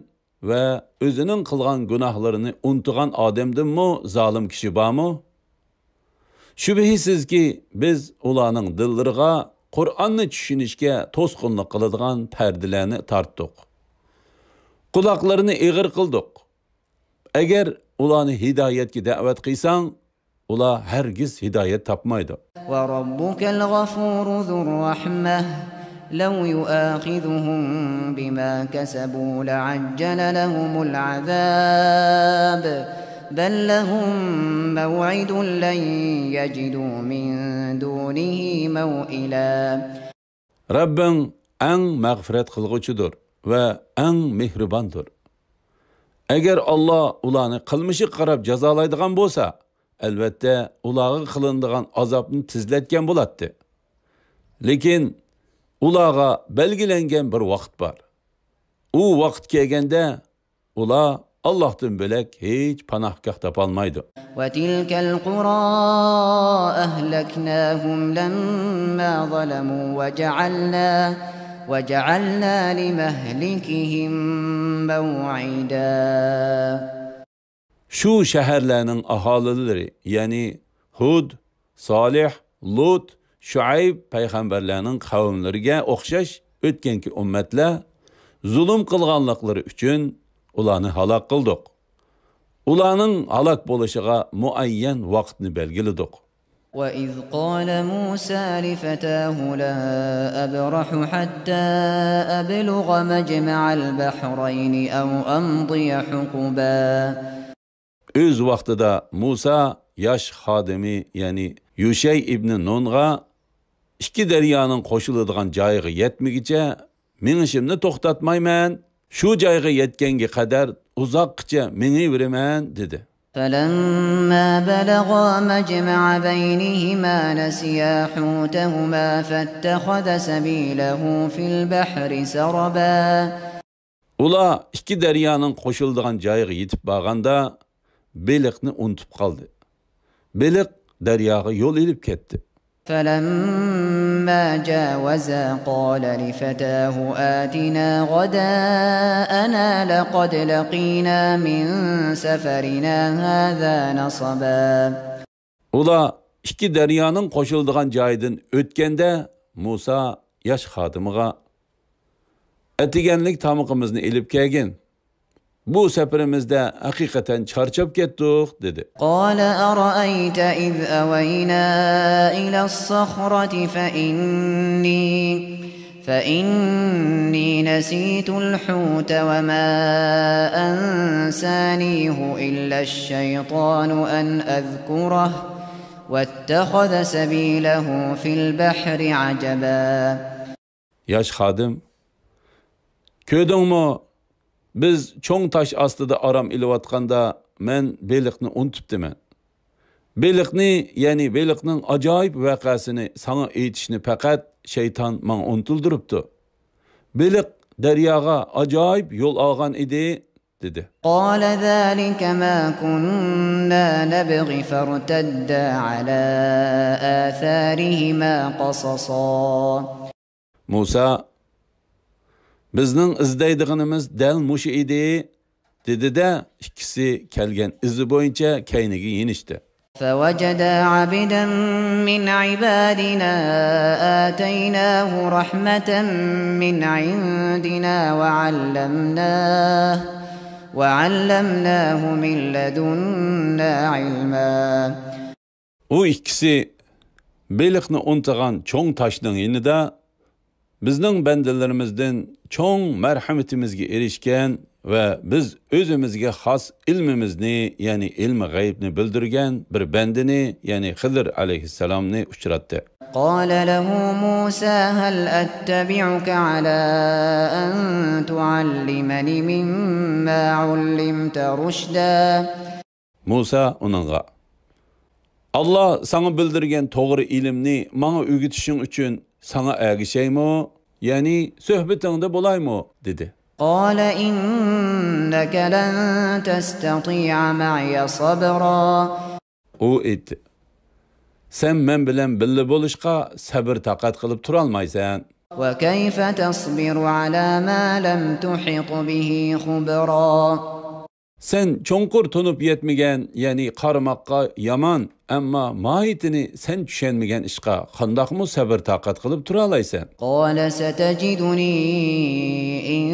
ۋە ئۆزىنىڭ قىلغان گۇناھلىرىنى ئۇنتۇغان ئادەمدىنمۇ زالىم كىشى بارمۇ؟ شۈبھىسىزكى، بىز ئۇلارنىڭ دىللىرىغا قۇرئاننى چۈشىنىشكە توسقۇنلۇق قىلىدىغان پەردىلەرنى تارتتۇق. قۇلاقلىرىنى ئېغىر قىلدۇق. ئەگەر ئۇلارنى ھىدايەتكە دەۋەت قىلساڭ، ئۇلار ھەرگىز ھىدايەت تاپمايدۇ. وربك الغفور ذو الرحمة لو يؤاخذهم بما كسبوا لعجل لهم العذاب بل لهم موعد لن يجدوا من دونه موئلا. رەببىڭ ئەڭ مەغپىرەت قىلغۇچىدۇر ۋە ئەڭ مېھرىباندۇر. ئەگەر ئاللا ئۇلارنى قىلمىشىغا قاراپ جازالايدىغان بولسا، ئەلۋەتتە ئۇلارغا قىلىنىدىغان ئازابنى تېزلەتكەن بولاتتى. لېكىن ئۇلارغا بەلگىلەنگەن بىر ۋاقىت بار. ئۇ ۋاقىت كەلگەندە ئۇلار ئاللاھتىن بۆلەك ھېچ پاناھگاھ تاپالمايدۇ. وتلك القرى أهلكناهم لما ظلموا وجعلنا وجعلنا لمهلكهم موعدا. شۇ شەھەرلەرنىڭ ئاھالىلىرى، يەنى ھۇد، سالىھ، لۇت، شۇئەيب پەيغەمبەرلەرنىڭ قەۋملىرىگە ئوخشاش ئۆتكەنكى ئۈممەتلەر زۇلۇم قىلغانلىقلىرى ئۈچۈن ئۇلارنى ھالاك قىلدۇق. ئۇلارنىڭ ھالاك بولۇشىغا مۇئەييەن ۋاقىتنى بەلگىلىدۇق. وإذ قال موسى لفتاه لا أبرح حتى أبلغ مجمع البحرين أو أمضي حقبا. ئۆز ۋاقتىدا مۇسا ياش خادىمى، يەنى يۇشەي ئىبنى نۇنغا، ئىككى دەريانىڭ قوشۇلىدىغان جايىغا يەتمىگۈچە مېڭىشىمنى توختاتمايمەن. شۇ جايغا يەتكەنگە قەدەر ئۇزاققىچە مېڭىۋېرىمەن، دېدى. فلما بلغا مجمع بينهما نسيا حوتهما فاتخذ سبيله في البحر سربا. ئۇلار ئىككى دەريانىڭ قوشۇلىدىغان جايىغا يېتىپ بارغاندا، بېلىقنى ئۇنتۇپ قالدى. بېلىق دەرياغا يول ئېلىپ كەتتى. فلما جاوزا قال لفتاه آتنا غداءنا لقد لقينا من سفرنا هذا نصبا. ئۇلار ئىككى دەريانىڭ قوشۇلىدىغان جايىدىن ئۆتكەندە، مۇسا ياش خادىمىغا، ئەتىگەنلىك تامىقىمىزنى ئېلىپ كەلگىن. بۇ سەپىرىمىزدە ھەقىقەتەن چارچاپ كەتتۇق، دېدى. قال أرأيت إذ أوينا إلى الصخرة فإني، فإني نسيت الحوت وما أنسانيه إلا الشيطان أن أذكره واتخذ سبيله في البحر عجبا. ياش خادىم، كۆردۈڭمۇ، بىز چوڭ تاش ئاستىدا ئارام ئېلىۋاتقاندا مەن بېلىقنى ئۇنتۇپتىمەن. بېلىقنى، يەنى بېلىقنىڭ ئاجايىپ ۋەقەسىنى ساڭا ئېيتىشنى پەقەت شەيتان ماڭا ئۇنتۇلدۇرۇپتۇ. بېلىق دەرياغا ئاجايىپ يول ئالغان ئىدى، دېدى. قال ذلك ما كنا نبغ فارتدا على آثارهما قصصا. مۇسا، بىزنىڭ ئىزدەيدىغىنىمىز دەل مۇشۇ ئىدى، دېدى-دە، ئىككىسى كەلگەن ئىزى بويىچە كەينىگە يېنىشتى. فوجدا عبدا من عبادنا آتيناه رحمة من عندنا وعلمناه، وعلمناه من لدنا علما. ئۇ ئىككىسى بېلىقنى ئۇنتىغان چوڭ تاشنىڭ يېنىدا، بىزنىڭ بەندىلىرىمىزدىن چوڭ مەرھەمىتىمىزگە ئېرىشكەن ۋە بىز ئۆزىمىزگە خاس ئىلمىمىزنى، يەنى ئىلمى غەيبنى بىلدۈرگەن بىر بەندىنى، يەنى خىزىر ئەلەيھىسسالامنى ئۇچراتتى. قال له موسى هل أتبعك على أن تعلمن مما علمت رشدا. مۇسا ئۇنىڭغا، ئاللا ساڭا بىلدۈرگەن توغرا ئىلىمنى ماڭا ئۆگىتىشىڭ ئۈچۈن ساڭا ئەگىشەيمۇ؟ يەنى سۆھبىتىڭدە بولايمۇ؟ دېدى. قال إنك لن تستطيع معي صبرا. ئۇ ئېيتتى، سەن مەن بىلەن بىللە بولۇشقا سەبىر تاقەت قىلىپ تۇرالمايسەن. وكيف تصبر على ما لم تحط به خبرا. سەن چوڭقۇر تونۇپ يەتمىگەن، يەنى قارىماققا يامان، ئەمما ماھىيىتىنى سەن چۈشەنمىگەن ئىشقا قانداقمۇ سەبىر تاقەت قىلىپ تۇرالايسەن؟ قال ستجدني إن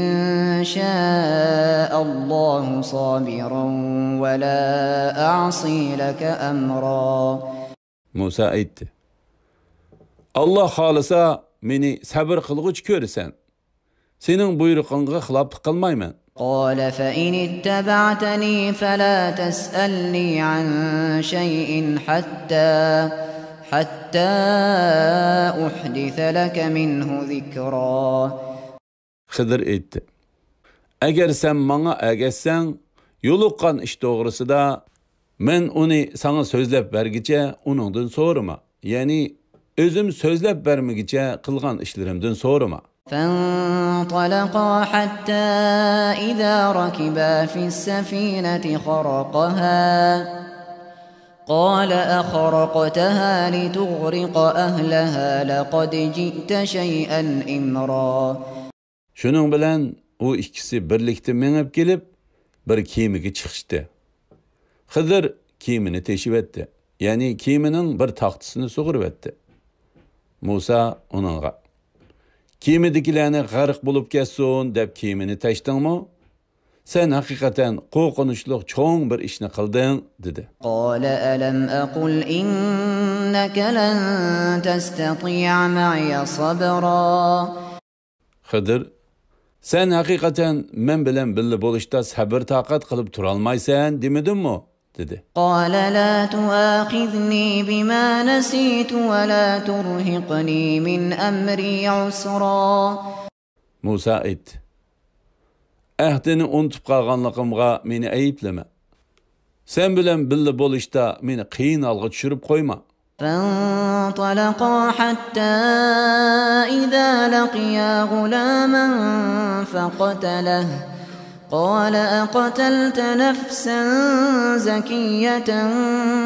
شاء الله صابرا ولا أعصي لك أمرا. مۇسا ئېيتتى، ئاللا خالىسا، مېنى سەبىر قىلغۇچى كۆرىسەن. سېنىڭ بۇيرۇقۇڭغا خىلاپلىق قىلمايمەن. قال فإن اتبعتني فلا تسألني عن شيء حتى، حتى أحدث لك منه ذكرا. خىزىر ئېيتتى، ئەگەر سەن ماڭا ئەگەشسەڭ، يولۇققان ئىش توغرىسىدا، مەن ئۇنى ساڭا سۆزلەپ بەرگىچە ئۇنىڭدىن سورىما. يەنى ئۆزۈم سۆزلەپ بەرمىگىچە قىلغان ئىشلىرىمدىن سورىما. فانطلقا حتى إذا ركبا في السفينة خرقها قال أخرقتها لتغرق أهلها لقد جئت شيئا إمرا. شۇنىڭ بىلەن ئۇ ئىككىسى بىرلىكتە مېڭىپ كېلىپ، بىر كېمىگە چىقىشتى. خىزىر كېمىنى تېشىۋەتتى، يەنى كېمىنىڭ بىر تاختىسىنى سۇغۇرۇۋەتتى. مۇسا ئۇنىڭغا، كېمىدىكىلەرنى غەرق بولۇپ كەتسۇن دەپ كېمىنى تەشتىڭمۇ؟ سەن ھەقىقەتەن قورقۇنچلۇق چوڭ بىر ئىشنى قىلدىڭ، دېدى. قال ألم أقل إنك لن تستطيع معي صبرا. خىدىر، سەن ھەقىقەتەن مەن بىلەن بىللە بولۇشتا سەبىر تاقەت قىلىپ تۇرالمايسەن دېمىدىممۇ؟ دېدى. قال لا تؤاخذني بما نسيت ولا ترهقني من أمري عسرا. مۇسا ئېيتتى، ئەھدىنى ئۇنتۇپ قالغانلىقىمغا مېنى ئەيىبلىمە. سەن بىلەن بىللە بولۇشتا مېنى قىيىن ھالغا چۈشۈرۈپ قويما. فانطلقا حتى إذا لقيا غلاما فقتله قال أقتلت نفسا زكية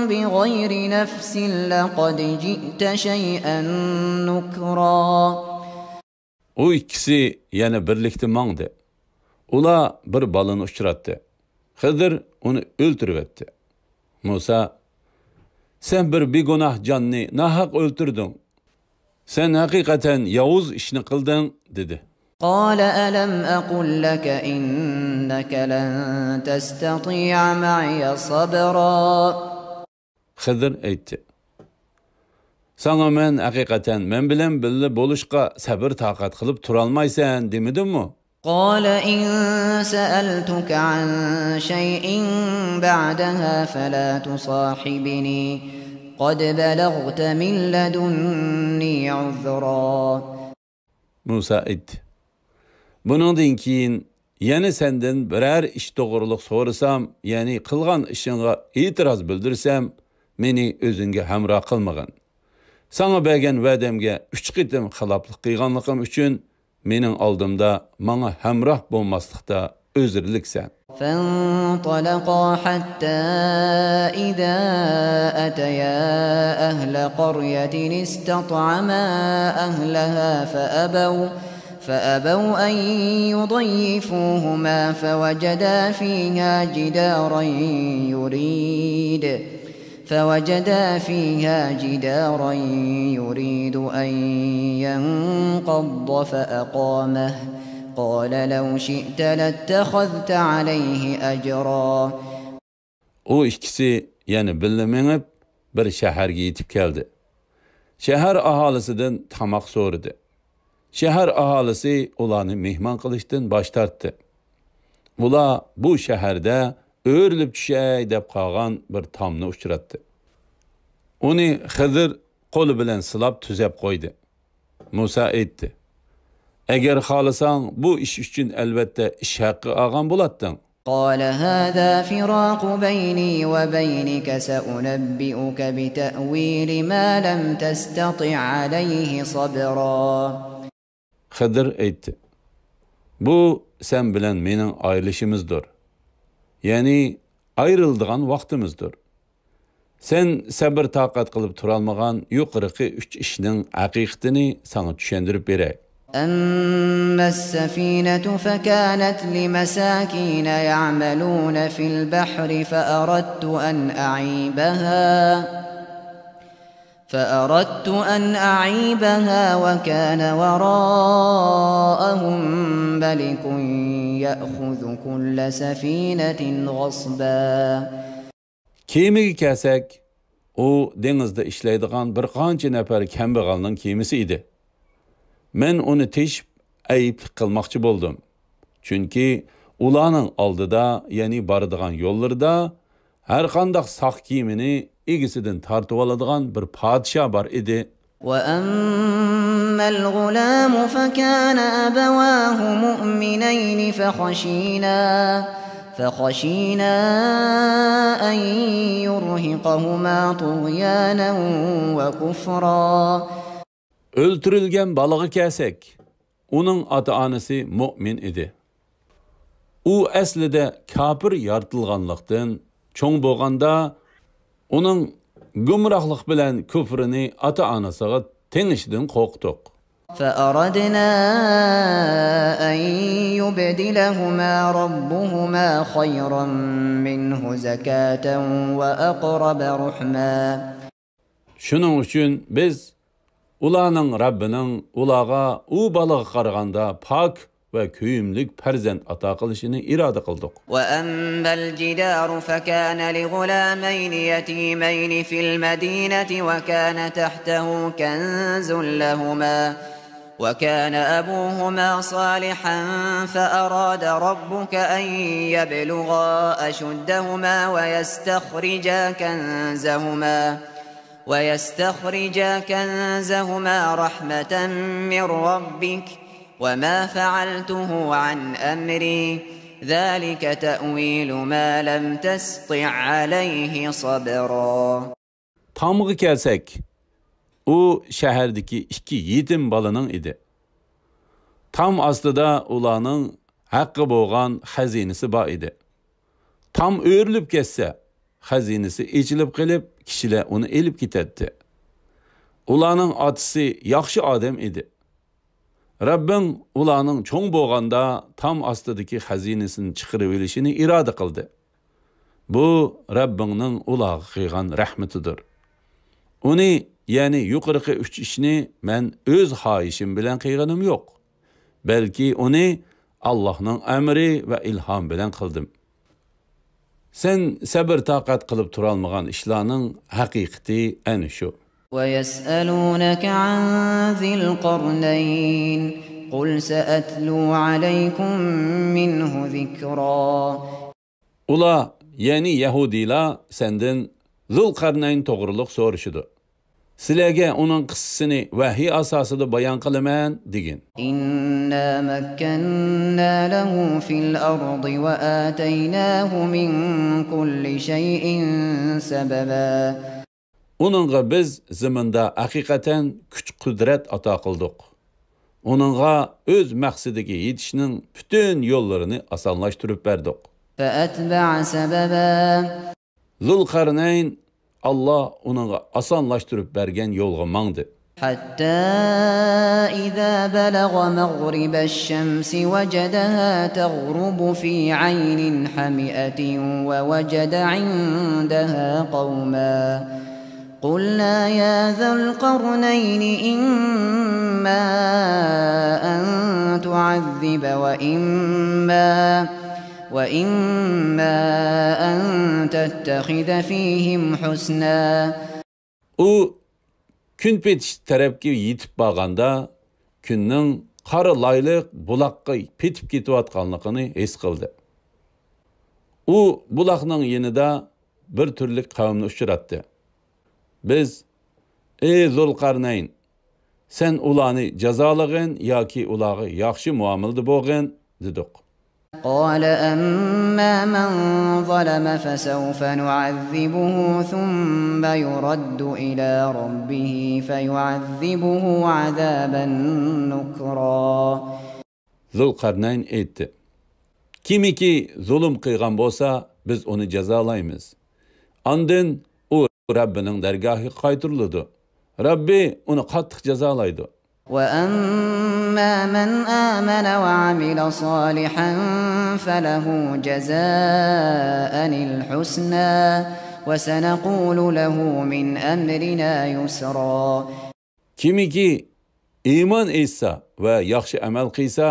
بغير نفس لقد جئت شيئا نكرا. ئۇ ئىككىسى يەنە بىرلىكتە ماڭدى. ئۇلار بىر بالىنى ئۇچراتتى. خىزىر ئۇنى ئۆلتۈرۈۋەتتى. مۇسا، سەن بىر بىگۇناھ جاننى ناھەق ئۆلتۈردۈڭ. سەن ھەقىقەتەن ياۋۇز ئىشنى قىلدىڭ، دېدى. قال ألم أقل لك إنك لن تستطيع معي صبرا. خىزىر ئېيتتى، ساڭا مەن ھەقىقەتەن مەن بىلەن بىللە بولۇشقا سەبىر تاقەت قىلىپ تۇرالمايسەن دېمىدىممۇ؟ قال إن سألتك عن شيء بعدها فلا تصاحبني قد بلغت من لدني عذرا. مۇسا ئېيتتى، بۇنىڭدىن كېيىن يەنە سەندىن بىرەر ئىش توغرۇلۇق سورىسام، يەنى قىلغان ئىشىڭغا ئېتىراز بىلدۈرسەم، مېنى ئۆزۈڭگە ھەمراھ قىلمىغىن. ساڭا بەرگەن ۋەدەمگە ئۈچ قېتىم خىلاپلىق قىلغانلىقىم ئۈچۈن مېنىڭ ئالدىمدا ماڭا ھەمراھ بولماسلىقتا ئۆزرىلىكسەن. فانطلقا حتى إذا أتيا أهل قرية استطعما أهلها فأبوا، فأبوا أن يضيفوهما فوجدا فيها جدارا يريد فوجدا فيها جدارا يريد أن ينقض فأقامه قال لو شئت لاتخذت عليه أجرا. ئۇ ئىككىسى يەنە بىللە مېڭىپ، بىر شەھەرگە يېتىپ كەلدى. شەھەر ئاھالىسىدىن تاماق سورىدى. شەھەر ئاھالىسى ئۇلارنى مېھمان قىلىشتىن باش تارتتى. ئۇلار بۇ شەھەردە ئۆرۈلۈپ چۈشەي دەپ قالغان بىر تامنى ئۇچراتتى. ئۇنى خىزىر قولى بىلەن سىلاپ تۈزەپ قويدى. مۇسا ئېيتتى، ئەگەر خالىساڭ، بۇ ئىش ئۈچۈن ئەلۋەتتە ئىش ھەققى ئالغان بولاتتىڭ. قال هذا فراق بيني وبينك سأنبئك بتأويل ما لم تستطع عليه صبرا. خىدىر ئېيتتى، بۇ سەن بىلەن مېنىڭ ئايرىلىشىمىزدۇر. يەنى ئايرىلىدىغان ۋاقتىمىزدۇر. سەن سەبىر تاقەت قىلىپ تۇرالمىغان يۇقىرىقى ئۈچ ئىشنىڭ ھەقىقىتىنى ساڭا چۈشەندۈرۈپ بېرەي. أما السفينة فكانت لمساكين يعملون في البحر فأردت أن أعيبها، فأردت أن أعيبها وكان وراءهم ملك يأخذ كل سفينة غصبا. كېمىگە كەلسەك، ئۇ دېڭىزدا ئىشلەيدىغان بىر قانچە نەپەر كەمبەغەلنىڭ كېمىسى ئىدى. مەن ئۇنى تېشىپ، ئەيىبلىك قىلماقچى بولدۇم. چۈنكى ئۇلارنىڭ ئالدىدا، يەنى بارىدىغان يوللىرىدا ھەرقانداق ساق كېمىنى ئىگىسىدىن تارتىۋالىدىغان بىر پادىشاھ بار ئىدى. وأما الغلام فكان أبواه مؤمنين فخشينا، فخشينا أن يرهقهما طغيانا وكفرا. ئۆلتۈرۈلگەن بالىغا كەلسەك، ئۇنىڭ ئاتا-ئانىسى مۆمىن ئىدى. ئۇ ئەسلىدە كاپىر يارىتىلغانلىقتىن، چوڭ بولغاندا ئۇنىڭ گۇمراھلىق بىلەن كۇفرىنى ئاتا-ئانىسىغا تېڭىشىدىن قورقتۇق. فأردنا أن يبدلهما ربهما خيرا منه زكاة وأقرب رحما. شۇنىڭ ئۈچۈن بىز ئۇلارنىڭ رەببىنىڭ ئۇلارغا ئۇ بالىغا قارىغاندا پاك ۋە كۆيۈملۈك پەرزەنت ئاتا قىلىشىنى ئىرادە قىلدۇق. وأما الجدار فكان لغلامين يتيمين في المدينة وكان تحته كنز لهما وكان أبوهما صالحا فأراد ربك أن يبلغا أشدهما ويستخرجا كنزهما ويستخرجا كنزهما رحمة من ربك وما فعلته عن أمري ذلك تأويل ما لم تسطع عليه صبرا. تامغا كەلسەك، ئۇ شەھەردىكى ئىككى يېتىم بالىنىڭ ئىدى. تام ئاستىدا ئۇلارنىڭ ھەققى بولغان خەزىنىسى بار ئىدى. تام ئۆرۈلۈپ كەتسە، خەزىنىسى ئېچىلىپ قېلىپ، كىشىلەر ئۇنى ئېلىپ كېتەتتى. ئۇلارنىڭ ئاتىسى ياخشى ئادەم ئىدى. رەببىڭ ئۇلارنىڭ چوڭ بولغاندا تام ئاستىدىكى خەزىنىسىنى چىقىرىۋېلىشىنى ئىرادە قىلدى. بۇ رەببىڭنىڭ ئۇلارغا قىلغان رەھمىتىدۇر. ئۇنى، يەنى يۇقىرىقى ئۈچ ئىشنى مەن ئۆز خاھىشىم بىلەن قىلغىنىم يوق، بەلكى ئۇنى ئاللاھنىڭ ئەمرى ۋە ئىلھامى بىلەن قىلدىم. سەن سەبر-تاقەت قىلىپ تۇرالمىغان ئىشلارنىڭ ھەقىقىتى ئەنە شۇ. ويسألونك عن ذي القرنين قل سأتلو عليكم منه ذكرا. ئۇلار، يەنى يەھۇدىيلار سەندىن زۇلقەرنەين توغرۇلۇق سورىشىدۇ. سىلەرگە ئۇنىڭ قىسسىسىنى ۋەھىي ئاساسىدا بايان قىلىمەن، دېگىن. إنا مكنا له في الأرض وآتيناه من كل شيء سببا. ئۇنىڭغا بىز زېمىندا ھەقىقەتەن كۈچ-قۇدرەت ئاتا قىلدۇق. ئۇنىڭغا ئۆز مەقسىتىگە يېتىشنىڭ پۈتۈن يوللىرىنى ئاسانلاشتۇرۇپ بەردۇق. فأتبع سببا. زۇلقەرنەين، ئاللا ئۇنىڭغا ئاسانلاشتۇرۇپ بەرگەن يولغا ماڭدى. حتى إذا بلغ مغرب الشمس وجدها تغرب في عين حمئة ووجد عندها قوما. قلنا يا ذا القرنين إما أن تعذب وإما، وإما أن تتخذ فيهم حسنا. ئۇ كۈن پېتىش تەرەپكە يېتىپ بارغاندا، كۈننىڭ قارا لايلىق بۇلاققا پېتىپ كېتىۋاتقانلىقىنى ھېس قىلدى. ئۇ بۇلاقنىڭ يېنىدا بىر تۈرلۈك قەۋمنى ئۇچراتتى. بىز، ئى زۇلقەرنەين، سەن ئۇلارنى جازالىغىن ياكى ئۇلارغا ياخشى مۇئامىلىدە بولغىن، دېدۇق. قال أما من ظلم فسوف نعذبه ثم يرد إلى ربه فيعذبه عذابا نكرا. زۇلقەرنەين ئېيتتى، كىمكى زۇلۇم قىلغان بولسا، بىز ئۇنى جازالايمىز. ئاندىن ئۇ رەببىنىڭ دەرگاھىغا قايتۇرۇلىدۇ. رەببى ئۇنى قاتتىق جازالايدۇ. وأما من آمن وعمل صالحا فله جزاء الحسنى وسنقول له من أمرنا يسرا. كىمكى ئىمان ئېيتسا ۋە ياخشى ئەمەل قىلسا،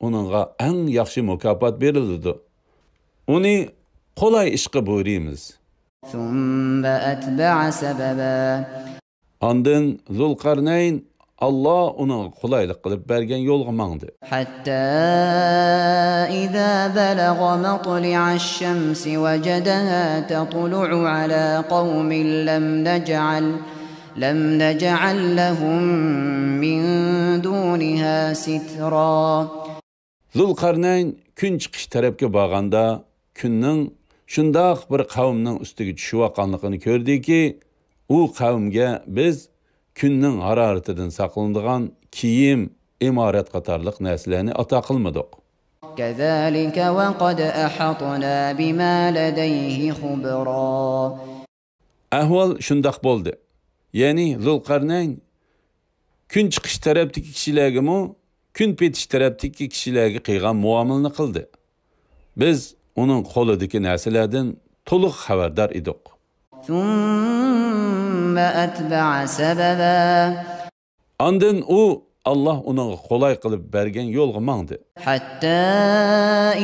ئۇنىڭغا ئەڭ ياخشى مۇكاپات بېرىلىدۇ. ئۇنى قولاي ئىشقا بۇيرۇيمىز. ثم أتبع سببا. ئاندىن زۇلقەرنەين، ئاللا ئۇنىڭغا قولايلىق قىلىپ بەرگەن يولغا ماڭدى. حتى إذا بلغ مطلع الشمس وجدها تطلع على قوم لم نجعل، لم نجعل لهم من دونها سترا. زۇلقەرنەين كۈن چىقىش تەرەپكە بارغاندا، كۈننىڭ شۇنداق بىر قەۋمنىڭ ئۈستىگە چۈشۈۋاتقانلىقىنى كۆردىكى، ئۇ قەۋمگە بىز كۈننىڭ ھارارىتىدىن ساقلىنىدىغان كىيىم، ئىمارەت قاتارلىق نەرسىلەرنى ئاتا قىلمىدۇق. كذلك وقد أحطنا بما لديه خبرا. ئەھۋال شۇنداق بولدى. يەنى زۇلقەرنەين كۈن چىقىش تەرەپتىكى كىشىلەرگىمۇ، كۈن پېتىش تەرەپتىكى كىشىلەرگە قىلغان مۇئامىلىنى قىلدى. بىز ئۇنىڭ قولىدىكى نەرسىلەردىن تولۇق خەۋەردار ئىدۇق. ثم أتبع سببا. ئاندىن ئۇ، ئاللا ئۇنىڭغا قولاي قىلىپ بەرگەن يولغا ماڭدى. حتى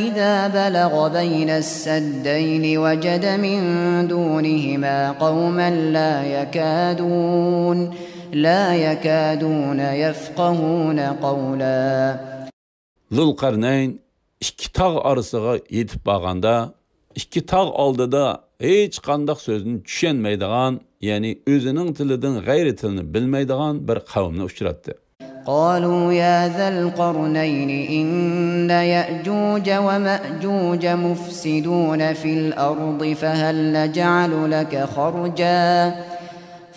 إذا بلغ بين السدين وجد من دونهما قوما لا يكادون، لا يكادون يفقهون قولا. زۇلقەرنەين ئىككى تاغ ئارىسىغا يېتىپ بارغاندا، ئىككى تاغ ئالدىدا ھېچقانداق سۆزنى چۈشەنمەيدىغان، يەنى ئۆزىنىڭ تىلىدىن غەيرىي تىلنى بىلمەيدىغان بىر قەۋمنى ئۇچراتتى. قالوا يا ذا القرنين إن يأجوج ومأجوج مفسدون في الأرض فهل نجعل لك خرجا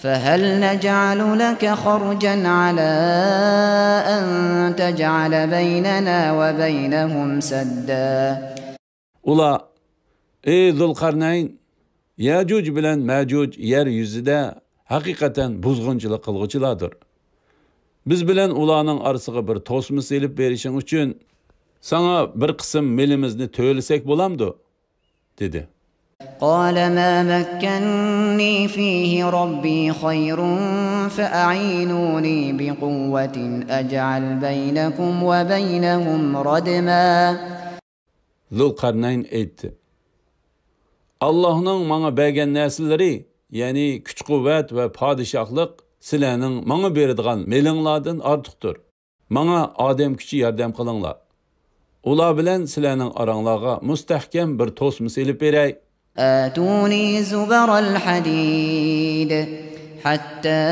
فهل نجعل لك خرجا على أن تجعل بيننا وبينهم سدا. ئۇلار: ئەي زۇلقەرنەين، يەجۇج بىلەن مەجۇج يەر يۈزىدە ھەقىقەتەن بۇزغۇنچىلىق قىلغۇچىلاردۇر. بىز بىلەن ئۇلارنىڭ ئارىسىغا بىر توسما سېلىپ بېرىشىڭ ئۈچۈن ساڭا بىر قىسىم مېلىمىزنى تۆلىسەك بولامدۇ؟ دېدى. قال ما مكني فيه ربي خير فأعينوني بقوة أجعل بينكم وبينهم ردما. زۇلقەرنەين ئېيتتى: ئاللاھنىڭ ماڭا بەرگەن نەرسىلىرى، يەنى كۈچ-قۇۋۋەت ۋە پادىشاھلىق سىلەرنىڭ ماڭا بېرىدىغان مېلىڭلاردىن ئارتۇقتۇر. ماڭا ئادەم كۈچى ياردەم قىلىڭلار. ئۇلار بىلەن سىلەرنىڭ ئاراڭلارغا مۇستەھكەم بىر توسما سېلىپ بېرەي. آتوني زبر الحديد حتى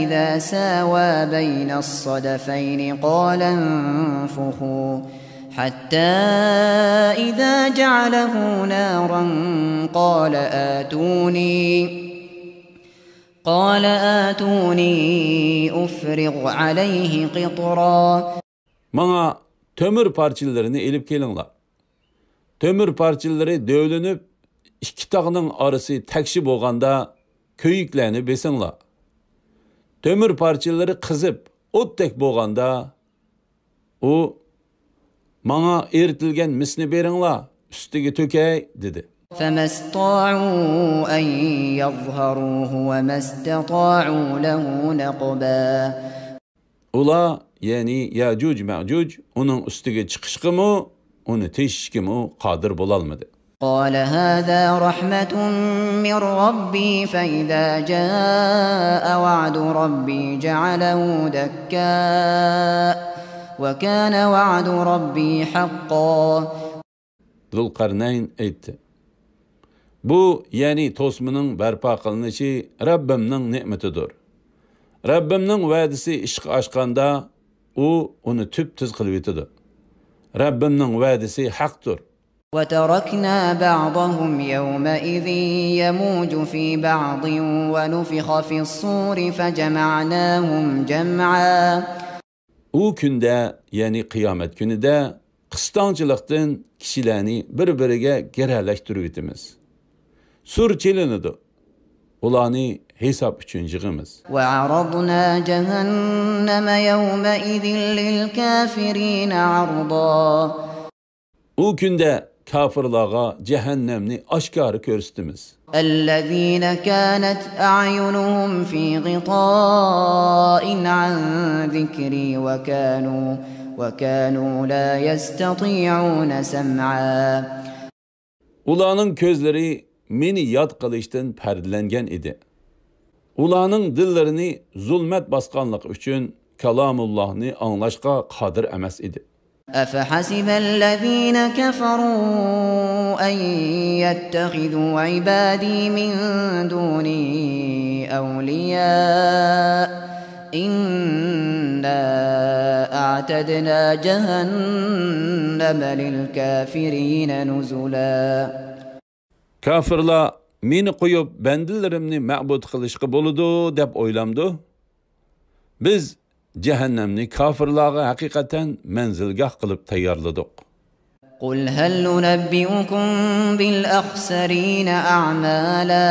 إذا ساوى بين الصدفين قال انفخوا حتى إذا جعله نارا قال آتوني قال آتوني أفرغ عليه قطرا. ماڭا تۆمۈر پارچىلىرىنى ئېلىپ كېلىڭلار. تۆمۈر پارچىلىرى دۆۋىلىنىپ، ئىككى تاغنىڭ ئارىسى تەكشى بولغاندا، كۆيۈكلەرنى بېسىڭلار. تۆمۈر پارچىلىرى قىزىپ، ئوتتەك بولغاندا، ئۇ: ماڭا ئېرىتىلگەن مىسنى بېرىڭلار، ئۈستىگە تۆكەي، دېدى. فما استطاعوا أن يظهروه وما استطاعوا له نقبا. ئۇلار، يەنى يەجۇج مەجۇج، ئۇنىڭ ئۈستىگە چىقىشقىمۇ، ئۇنى تېشىشكىمۇ قادىر بولالمىدى. قال هذا رحمة من ربي فإذا جاء وعد ربي جعله دكا وكان وعد ربي حقا. زۇلقەرنەين ئېيتتى: بۇ، يەنى توسمىنىڭ بەرپا قىلىنىشى رەببىمنىڭ نېمىتىدۇر. رەببىمنىڭ ۋەدىسى ئىشقا ئاشقاندا، ئۇ ئۇنى تۈپتۈز قىلىۋېتىدۇ. رەببىمنىڭ ۋەدىسى ھەقتۇر. وتركنا بعضهم يومئذ يموج في بعض ونفخ في الصور فجمعناهم جمعا. ئۇ كۈندە، يەنى قىيامەت كۈنىدە، قىستاڭچىلىقتىن كىشىلەرنى بىر-بىرىگە گىرەلەشتۈرۈۋېتىمىز. سۇر چېلىنىدۇ. ئۇلارنى ھېساب ئۈچۈن يىغىمىز. وعرضنا جهنم يومئذ للكافرين عرضا. ئۇ كۈندە كاپىرلارغا جەھەننەمنى ئاشكارا كۆرسىتىمىز. الذين كانت أعينهم في غطاء عن ذكري وكانوا وكانوا لا يستطيعون سمعا. ئۇلارنىڭ كۆزلىرى مېنى ياد قىلىشتىن پەردىلەنگەن ئىدى. ئۇلارنىڭ دىللىرىنى زۇلمەت باسقانلىقى ئۈچۈن كالامۇللاھنى ئاڭلاشقا قادىر ئەمەس ئىدى. أفحسب الذين كفروا أن يتخذوا عبادي من دوني أولياء إنا أعتدنا جهنم للكافرين نزلا. كاپىرلار مېنى قويۇپ، بەندىلىرىمنى مەبۇد قىلىشقا بولىدۇ، دەپ ئويلامدۇ؟ بىز جەھەننەمنى كاپىرلارغا ھەقىقەتەن مەنزىلگاھ قىلىپ تەييارلىدۇق. قل هل ننبئكم بالأخسرين أعمالا.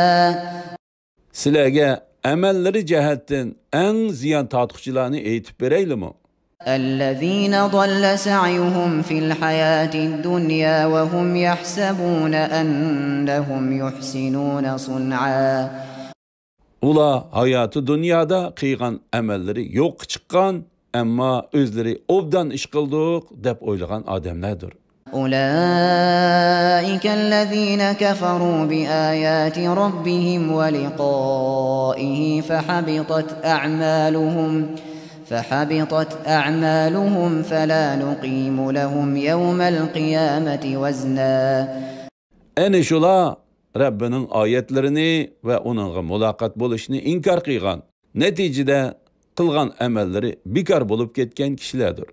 سىلەرگە ئەمەللىرى جەھەتتىن ئەڭ زىيان تارتقۇچىلارنى ئېيتىپ بېرەيلىمۇ؟ الذين ضل سعيهم في الحياة الدنيا وهم يحسبون أنهم يحسنون صنعا. ئۇلار ھاياتى دۇنيادا قىلغان ئەمەللىرى يوققا چىققان، ئەمما ئۆزلىرى ئوبدان ئىش قىلدۇق دەپ ئويلىغان ئادەملەردۇر. أولئك الذين كفروا بآيات ربهم ولقائه فحبطت أعمالهم فحبطت أعمالهم فلا نقيم لهم يوم القيامة وزنا. ئەنە شۇلار رەببىنىڭ ئايەتلىرىنى ۋە ئۇنىڭغا مۇلاقات بولۇشنى ئىنكار قىلغان، نەتىجىدە قىلغان ئەمەللىرى بىكار بولۇپ كەتكەن كىشىلەردۇر.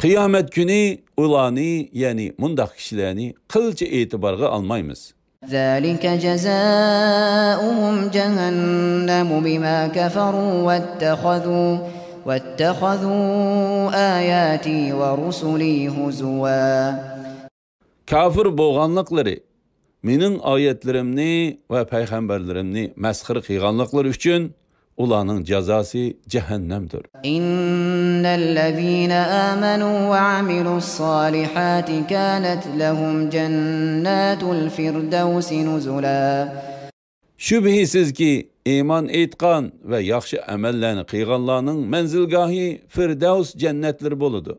قىيامەت كۈنى ئۇلارنى، يەنى مۇنداق كىشىلەرنى قىلچە ئېتىبارغا ئالمايمىز. ذلك جزاؤهم جهنم بما كفروا واتخذوا، واتخذوا آياتي ورسلي هزوا. كاپىر بولغانلىقلىرى، مېنىڭ ئايەتلىرىمنى ۋە پەيغەمبەرلىرىمنى مەسخىرە قىلغانلىقلىرى ئۈچۈن ئۇلارنىڭ جازاسى جەھەننەمدۇر. إن الذين آمنوا وعملوا الصالحات كانت لهم جنات الفردوس نزلا. شۈبھىسىزكى، ئىمان ئېيتقان ۋە ياخشى ئەمەللەرنى قىلغانلارنىڭ مەنزىلگاھى فىردەۋس جەننەتلىرى بولىدۇ.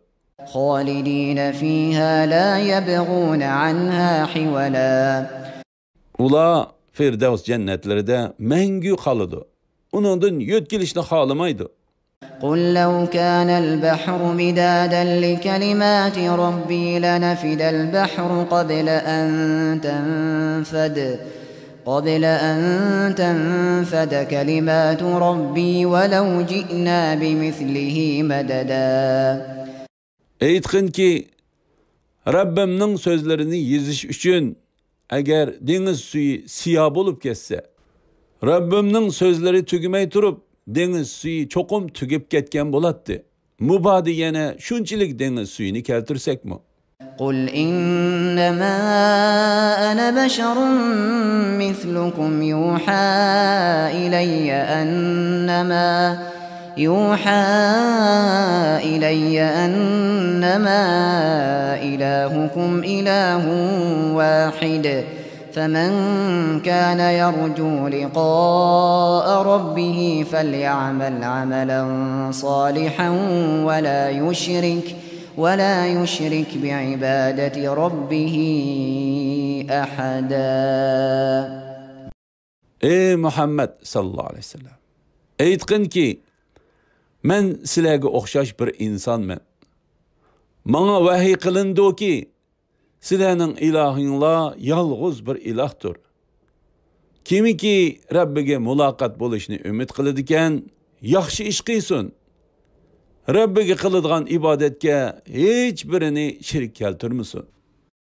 خالدين فيها لا يبغون عنها حولا. ئۇلار فىردەۋس جەننەتلىرىدە مەڭگۈ قالىدۇ. ئۇنىڭدىن يۆتكىلىشنى خالىمايدۇ. قل لو كان البحر مدادا لكلمات ربي لنفد البحر قبل أن تنفد، قبل أن تنفد كلمات ربي ولو جئنا بمثله مددا. ئېيتقىنكى، رەببىمنىڭ سۆزلىرىنى يېزىش ئۈچۈن، ئەگەر دېڭىز سۈيى سىيا بولۇپ كەتسە، رەببىمنىڭ سۆزلىرى تۈگىمەي تۇرۇپ، دېڭىز سۈيى چوقۇم تۈگەپ كەتكەن بولاتتى. مۇبادا يەنە شۇنچىلىك دېڭىز سۈيىنى كەلتۈرسەكمۇ؟ قل إنما أنا بشر مثلكم يوحى إلي أنما، يوحى إلي أنما إلهكم إله واحد، فمن كان يرجو لقاء ربه فليعمل عملا صالحا ولا يشرك، ولا يشرك بعبادة ربه أحدا. ئەي مۇھەممەد ساللاللاھۇ ئەلەيھى ۋەسەللەم، ئېيتقىنكى، مەن سىلەرگە ئوخشاش بىر ئىنسانمەن. ماڭا ۋەھىي قىلىنىدۇكى، سىلەرنىڭ ئىلاھىڭلار يالغۇز بىر ئىلاھتۇر. كىمكى رەببىگە مۇلاقات بولۇشنى ئۈمىد قىلىدىكەن، ياخشى ئىش قىلسۇن. رەببىگە قىلىدىغان ئىبادەتكە ھېچ بىرىنى شېرىك كەلتۈرمىسۇن.